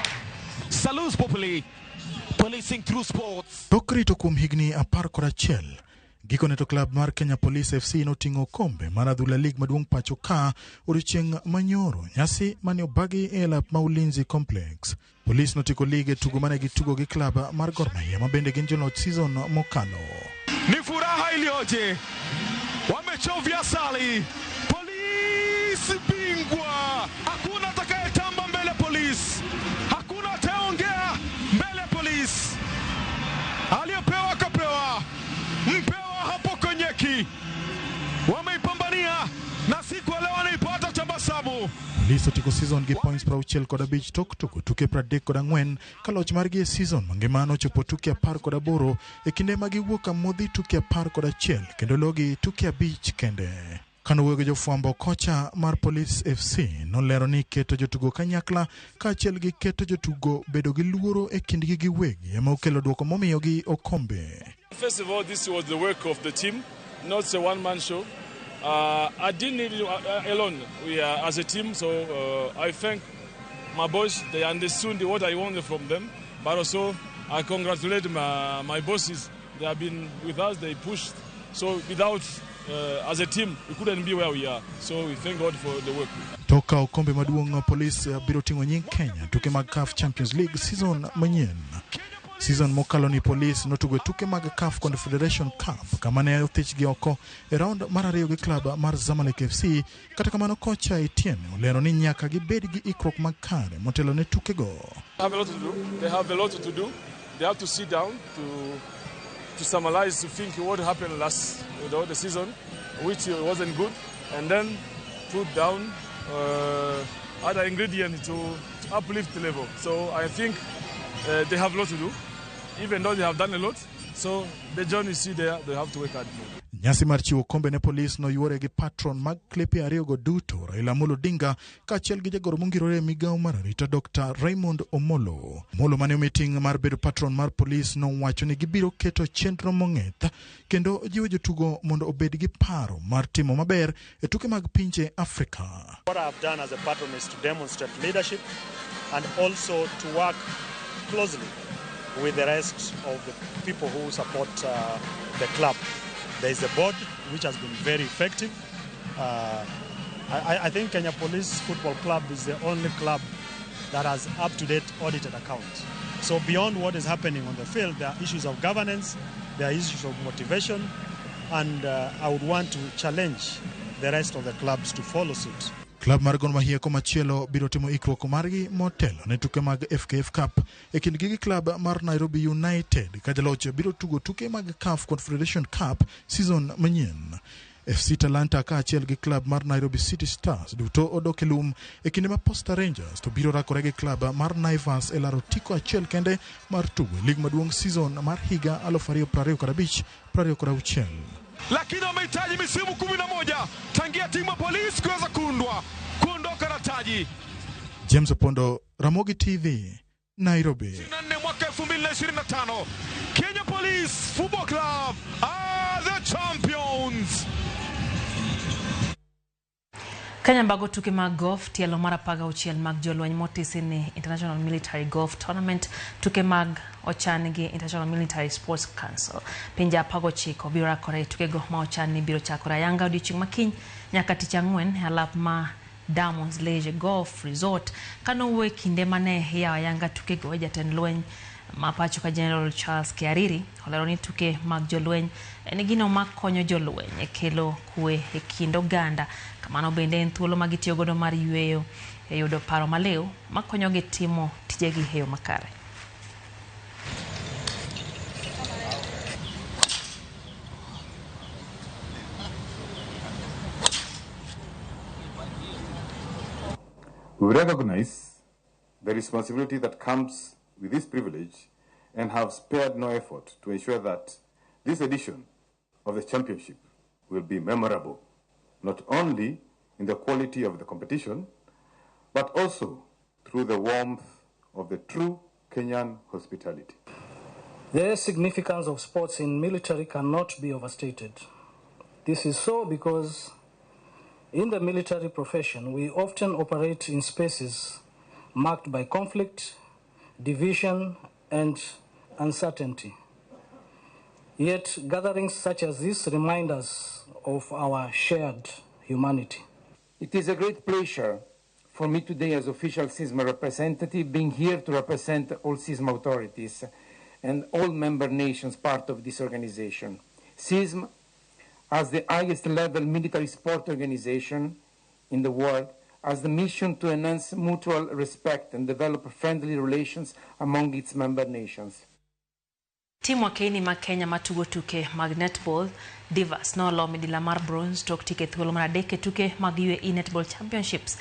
[SPEAKER 12] Salus Populi. Policing through sports.
[SPEAKER 13] Tok rito kuom higni 11, gikone to klab mar Kenya Police FC noting'o okombe mar adhula lig maduong' pacho ka odiochieng' manyoro, nyasi mane obagi e lap ma Ulinzi Complex. Police notieko lig e tugo mane gitugo gi klab mar Gor Mahia ma bende gin joloch season mokalo.
[SPEAKER 12] Ni furaha iliyoje. Wamechovya sali. Polisi bingwa. Hakuna atakayetamba mbele polisi. Hakuna atayeongea mbele polisi. Aliyepewa kapewa. Mpewa hapo konyeki. Wameipambania na siku leo wanaipata tabasamu.
[SPEAKER 13] Police otieko season gi points 65 tok tugo tuke 34 ka loch margi e season mangima nochopo tuke 18 e kinde ma giwuok amodhi tuke 11 kendo logi tuke 5 kende. Kanowuoyo gi jofwambo, kocha mar Police FC nolero ni keto jotugo kanyakla kaachiel gi keto jotugo bedo gi luoro e kindgi giwegi ema okelo duoko momiyogi okombe.
[SPEAKER 15] First of all, this was the work of the team, not a one-man show. I didn't need it alone. We are as a team, so I thank my boys. They understood what I wanted from them, but also I congratulate my bosses. They have been with us. They pushed. So without, as a team, we couldn't be where we are. So we thank God for the work.
[SPEAKER 13] Toka okombe maduong' Police biro ting'o nying Kenya tuke mag CAF Champions League season manyien. Season mokalo ni Police notugo tuke mag CAF Confederation Cup kama ne othichgi oko e round mar ariyo gi klab mar Zamalek FC. Kata kamano kocha Etienne olero ni nyaka gibed gi ikruok makare motelo ne tukego.
[SPEAKER 15] They have a lot to do. They have a lot to do. They have to sit down to summarize, to think what happened last the season, which wasn't good, and then put down other ingredients to uplift the level. So I think they have a lot to do, even though they have done a lot. So the journey is still there, they have to work hard more.
[SPEAKER 13] Nyasi mar chiwo kombe ne Police noyuore gi patron mag klepe ariyogo duto, Raila Amolo Odinga kaachiel gi jagoro mongirore e migawo mar arita Dr. Raymond Omolo. Omolo mane omi ting' mar bedo patron mar Police nowacho ni gibiro keto chenro mong'ith kendo jiwo jotugo mondo obed gi paro mar timo maber e tuke mag pinje Afrika.
[SPEAKER 16] What I have done as a patron is to demonstrate leadership and also to work closely with the rest of the people who support the club. There is a board which has been very effective. I think Kenya Police Football Club is the only club that has up-to-date audited accounts. So beyond what is happening on the field, there are issues of governance, there are issues of motivation, and I would want to challenge the rest of the clubs to follow suit.
[SPEAKER 13] Klab mar Gor Mahia komachielo biro timo ikruok margi motelo ne tuke mag FKF Cup e kindgi gi klab mar Nairobi United ka jaloch biro tugo tuke mag CAF Confederation Cup season manyien. FC Talanta kaachiel gi klab mar Nairobi City Stars duto odok e lum e kinde ma Posta Rangers to biro rakore gi klab mar Naivas e laro otiko achiel kende mar tugo e lig maduong' season mar higa 2025-26.
[SPEAKER 12] Lakini wamehitaji misimu 11 tangia timu ya polisi kuweza kuundwa kuondoka na taji.
[SPEAKER 13] James Opondo, Ramogi TV, Nairobi.
[SPEAKER 12] 24 mwaka 2025 Kenya Police Football Club are the champions.
[SPEAKER 1] Kenya mbago tuke mag golf tielo mar 16 mag jolweny motisi ni International Military Golf Tournament tuke mag ochan gi International Military Sports Council. Pinje 19 biro rakore e tukego ma ochan ni biro chakore ayanga odiochieng' makiny nyaka tich ang'wen e alap ma Diamonds Leisure Golf Resort. Kanowuoyo e kinde mane iyawo ayanga tukego, jatend lweny ma pacho ka General Charles Kiariri olero ni tuke mag jolweny en gino makonyo jolweny e kelo kwe e kind oganda. Kamano bende en thuolo ma gitiyo godo mar yweyo e yudo paro maliw makonyogi timo tijegi e yo makare.
[SPEAKER 14] We recognize the responsibility that comes with this privilege and have spared no effort to ensure that this edition of the championship will be memorable, not only in the quality of the competition, but also through the warmth of the true Kenyan hospitality.
[SPEAKER 17] The significance of sports in military cannot be overstated. This is so because in the military profession, we often operate in spaces marked by conflict, division, and uncertainty. Yet, gatherings such as this remind us of our shared humanity.
[SPEAKER 18] It is a great pleasure for me today as official CISM representative, being here to represent all CISM authorities and all member nations part of this organization. CISM, as the highest level military sport organization in the world, has the mission to enhance mutual respect and develop friendly relations among its member nations.
[SPEAKER 1] Tim wakeini ma Kenya matugo tuke mag netball Divas nolo midila mar bronze tok tike thuolo mar adek e tuke mag UAE Netball Championships.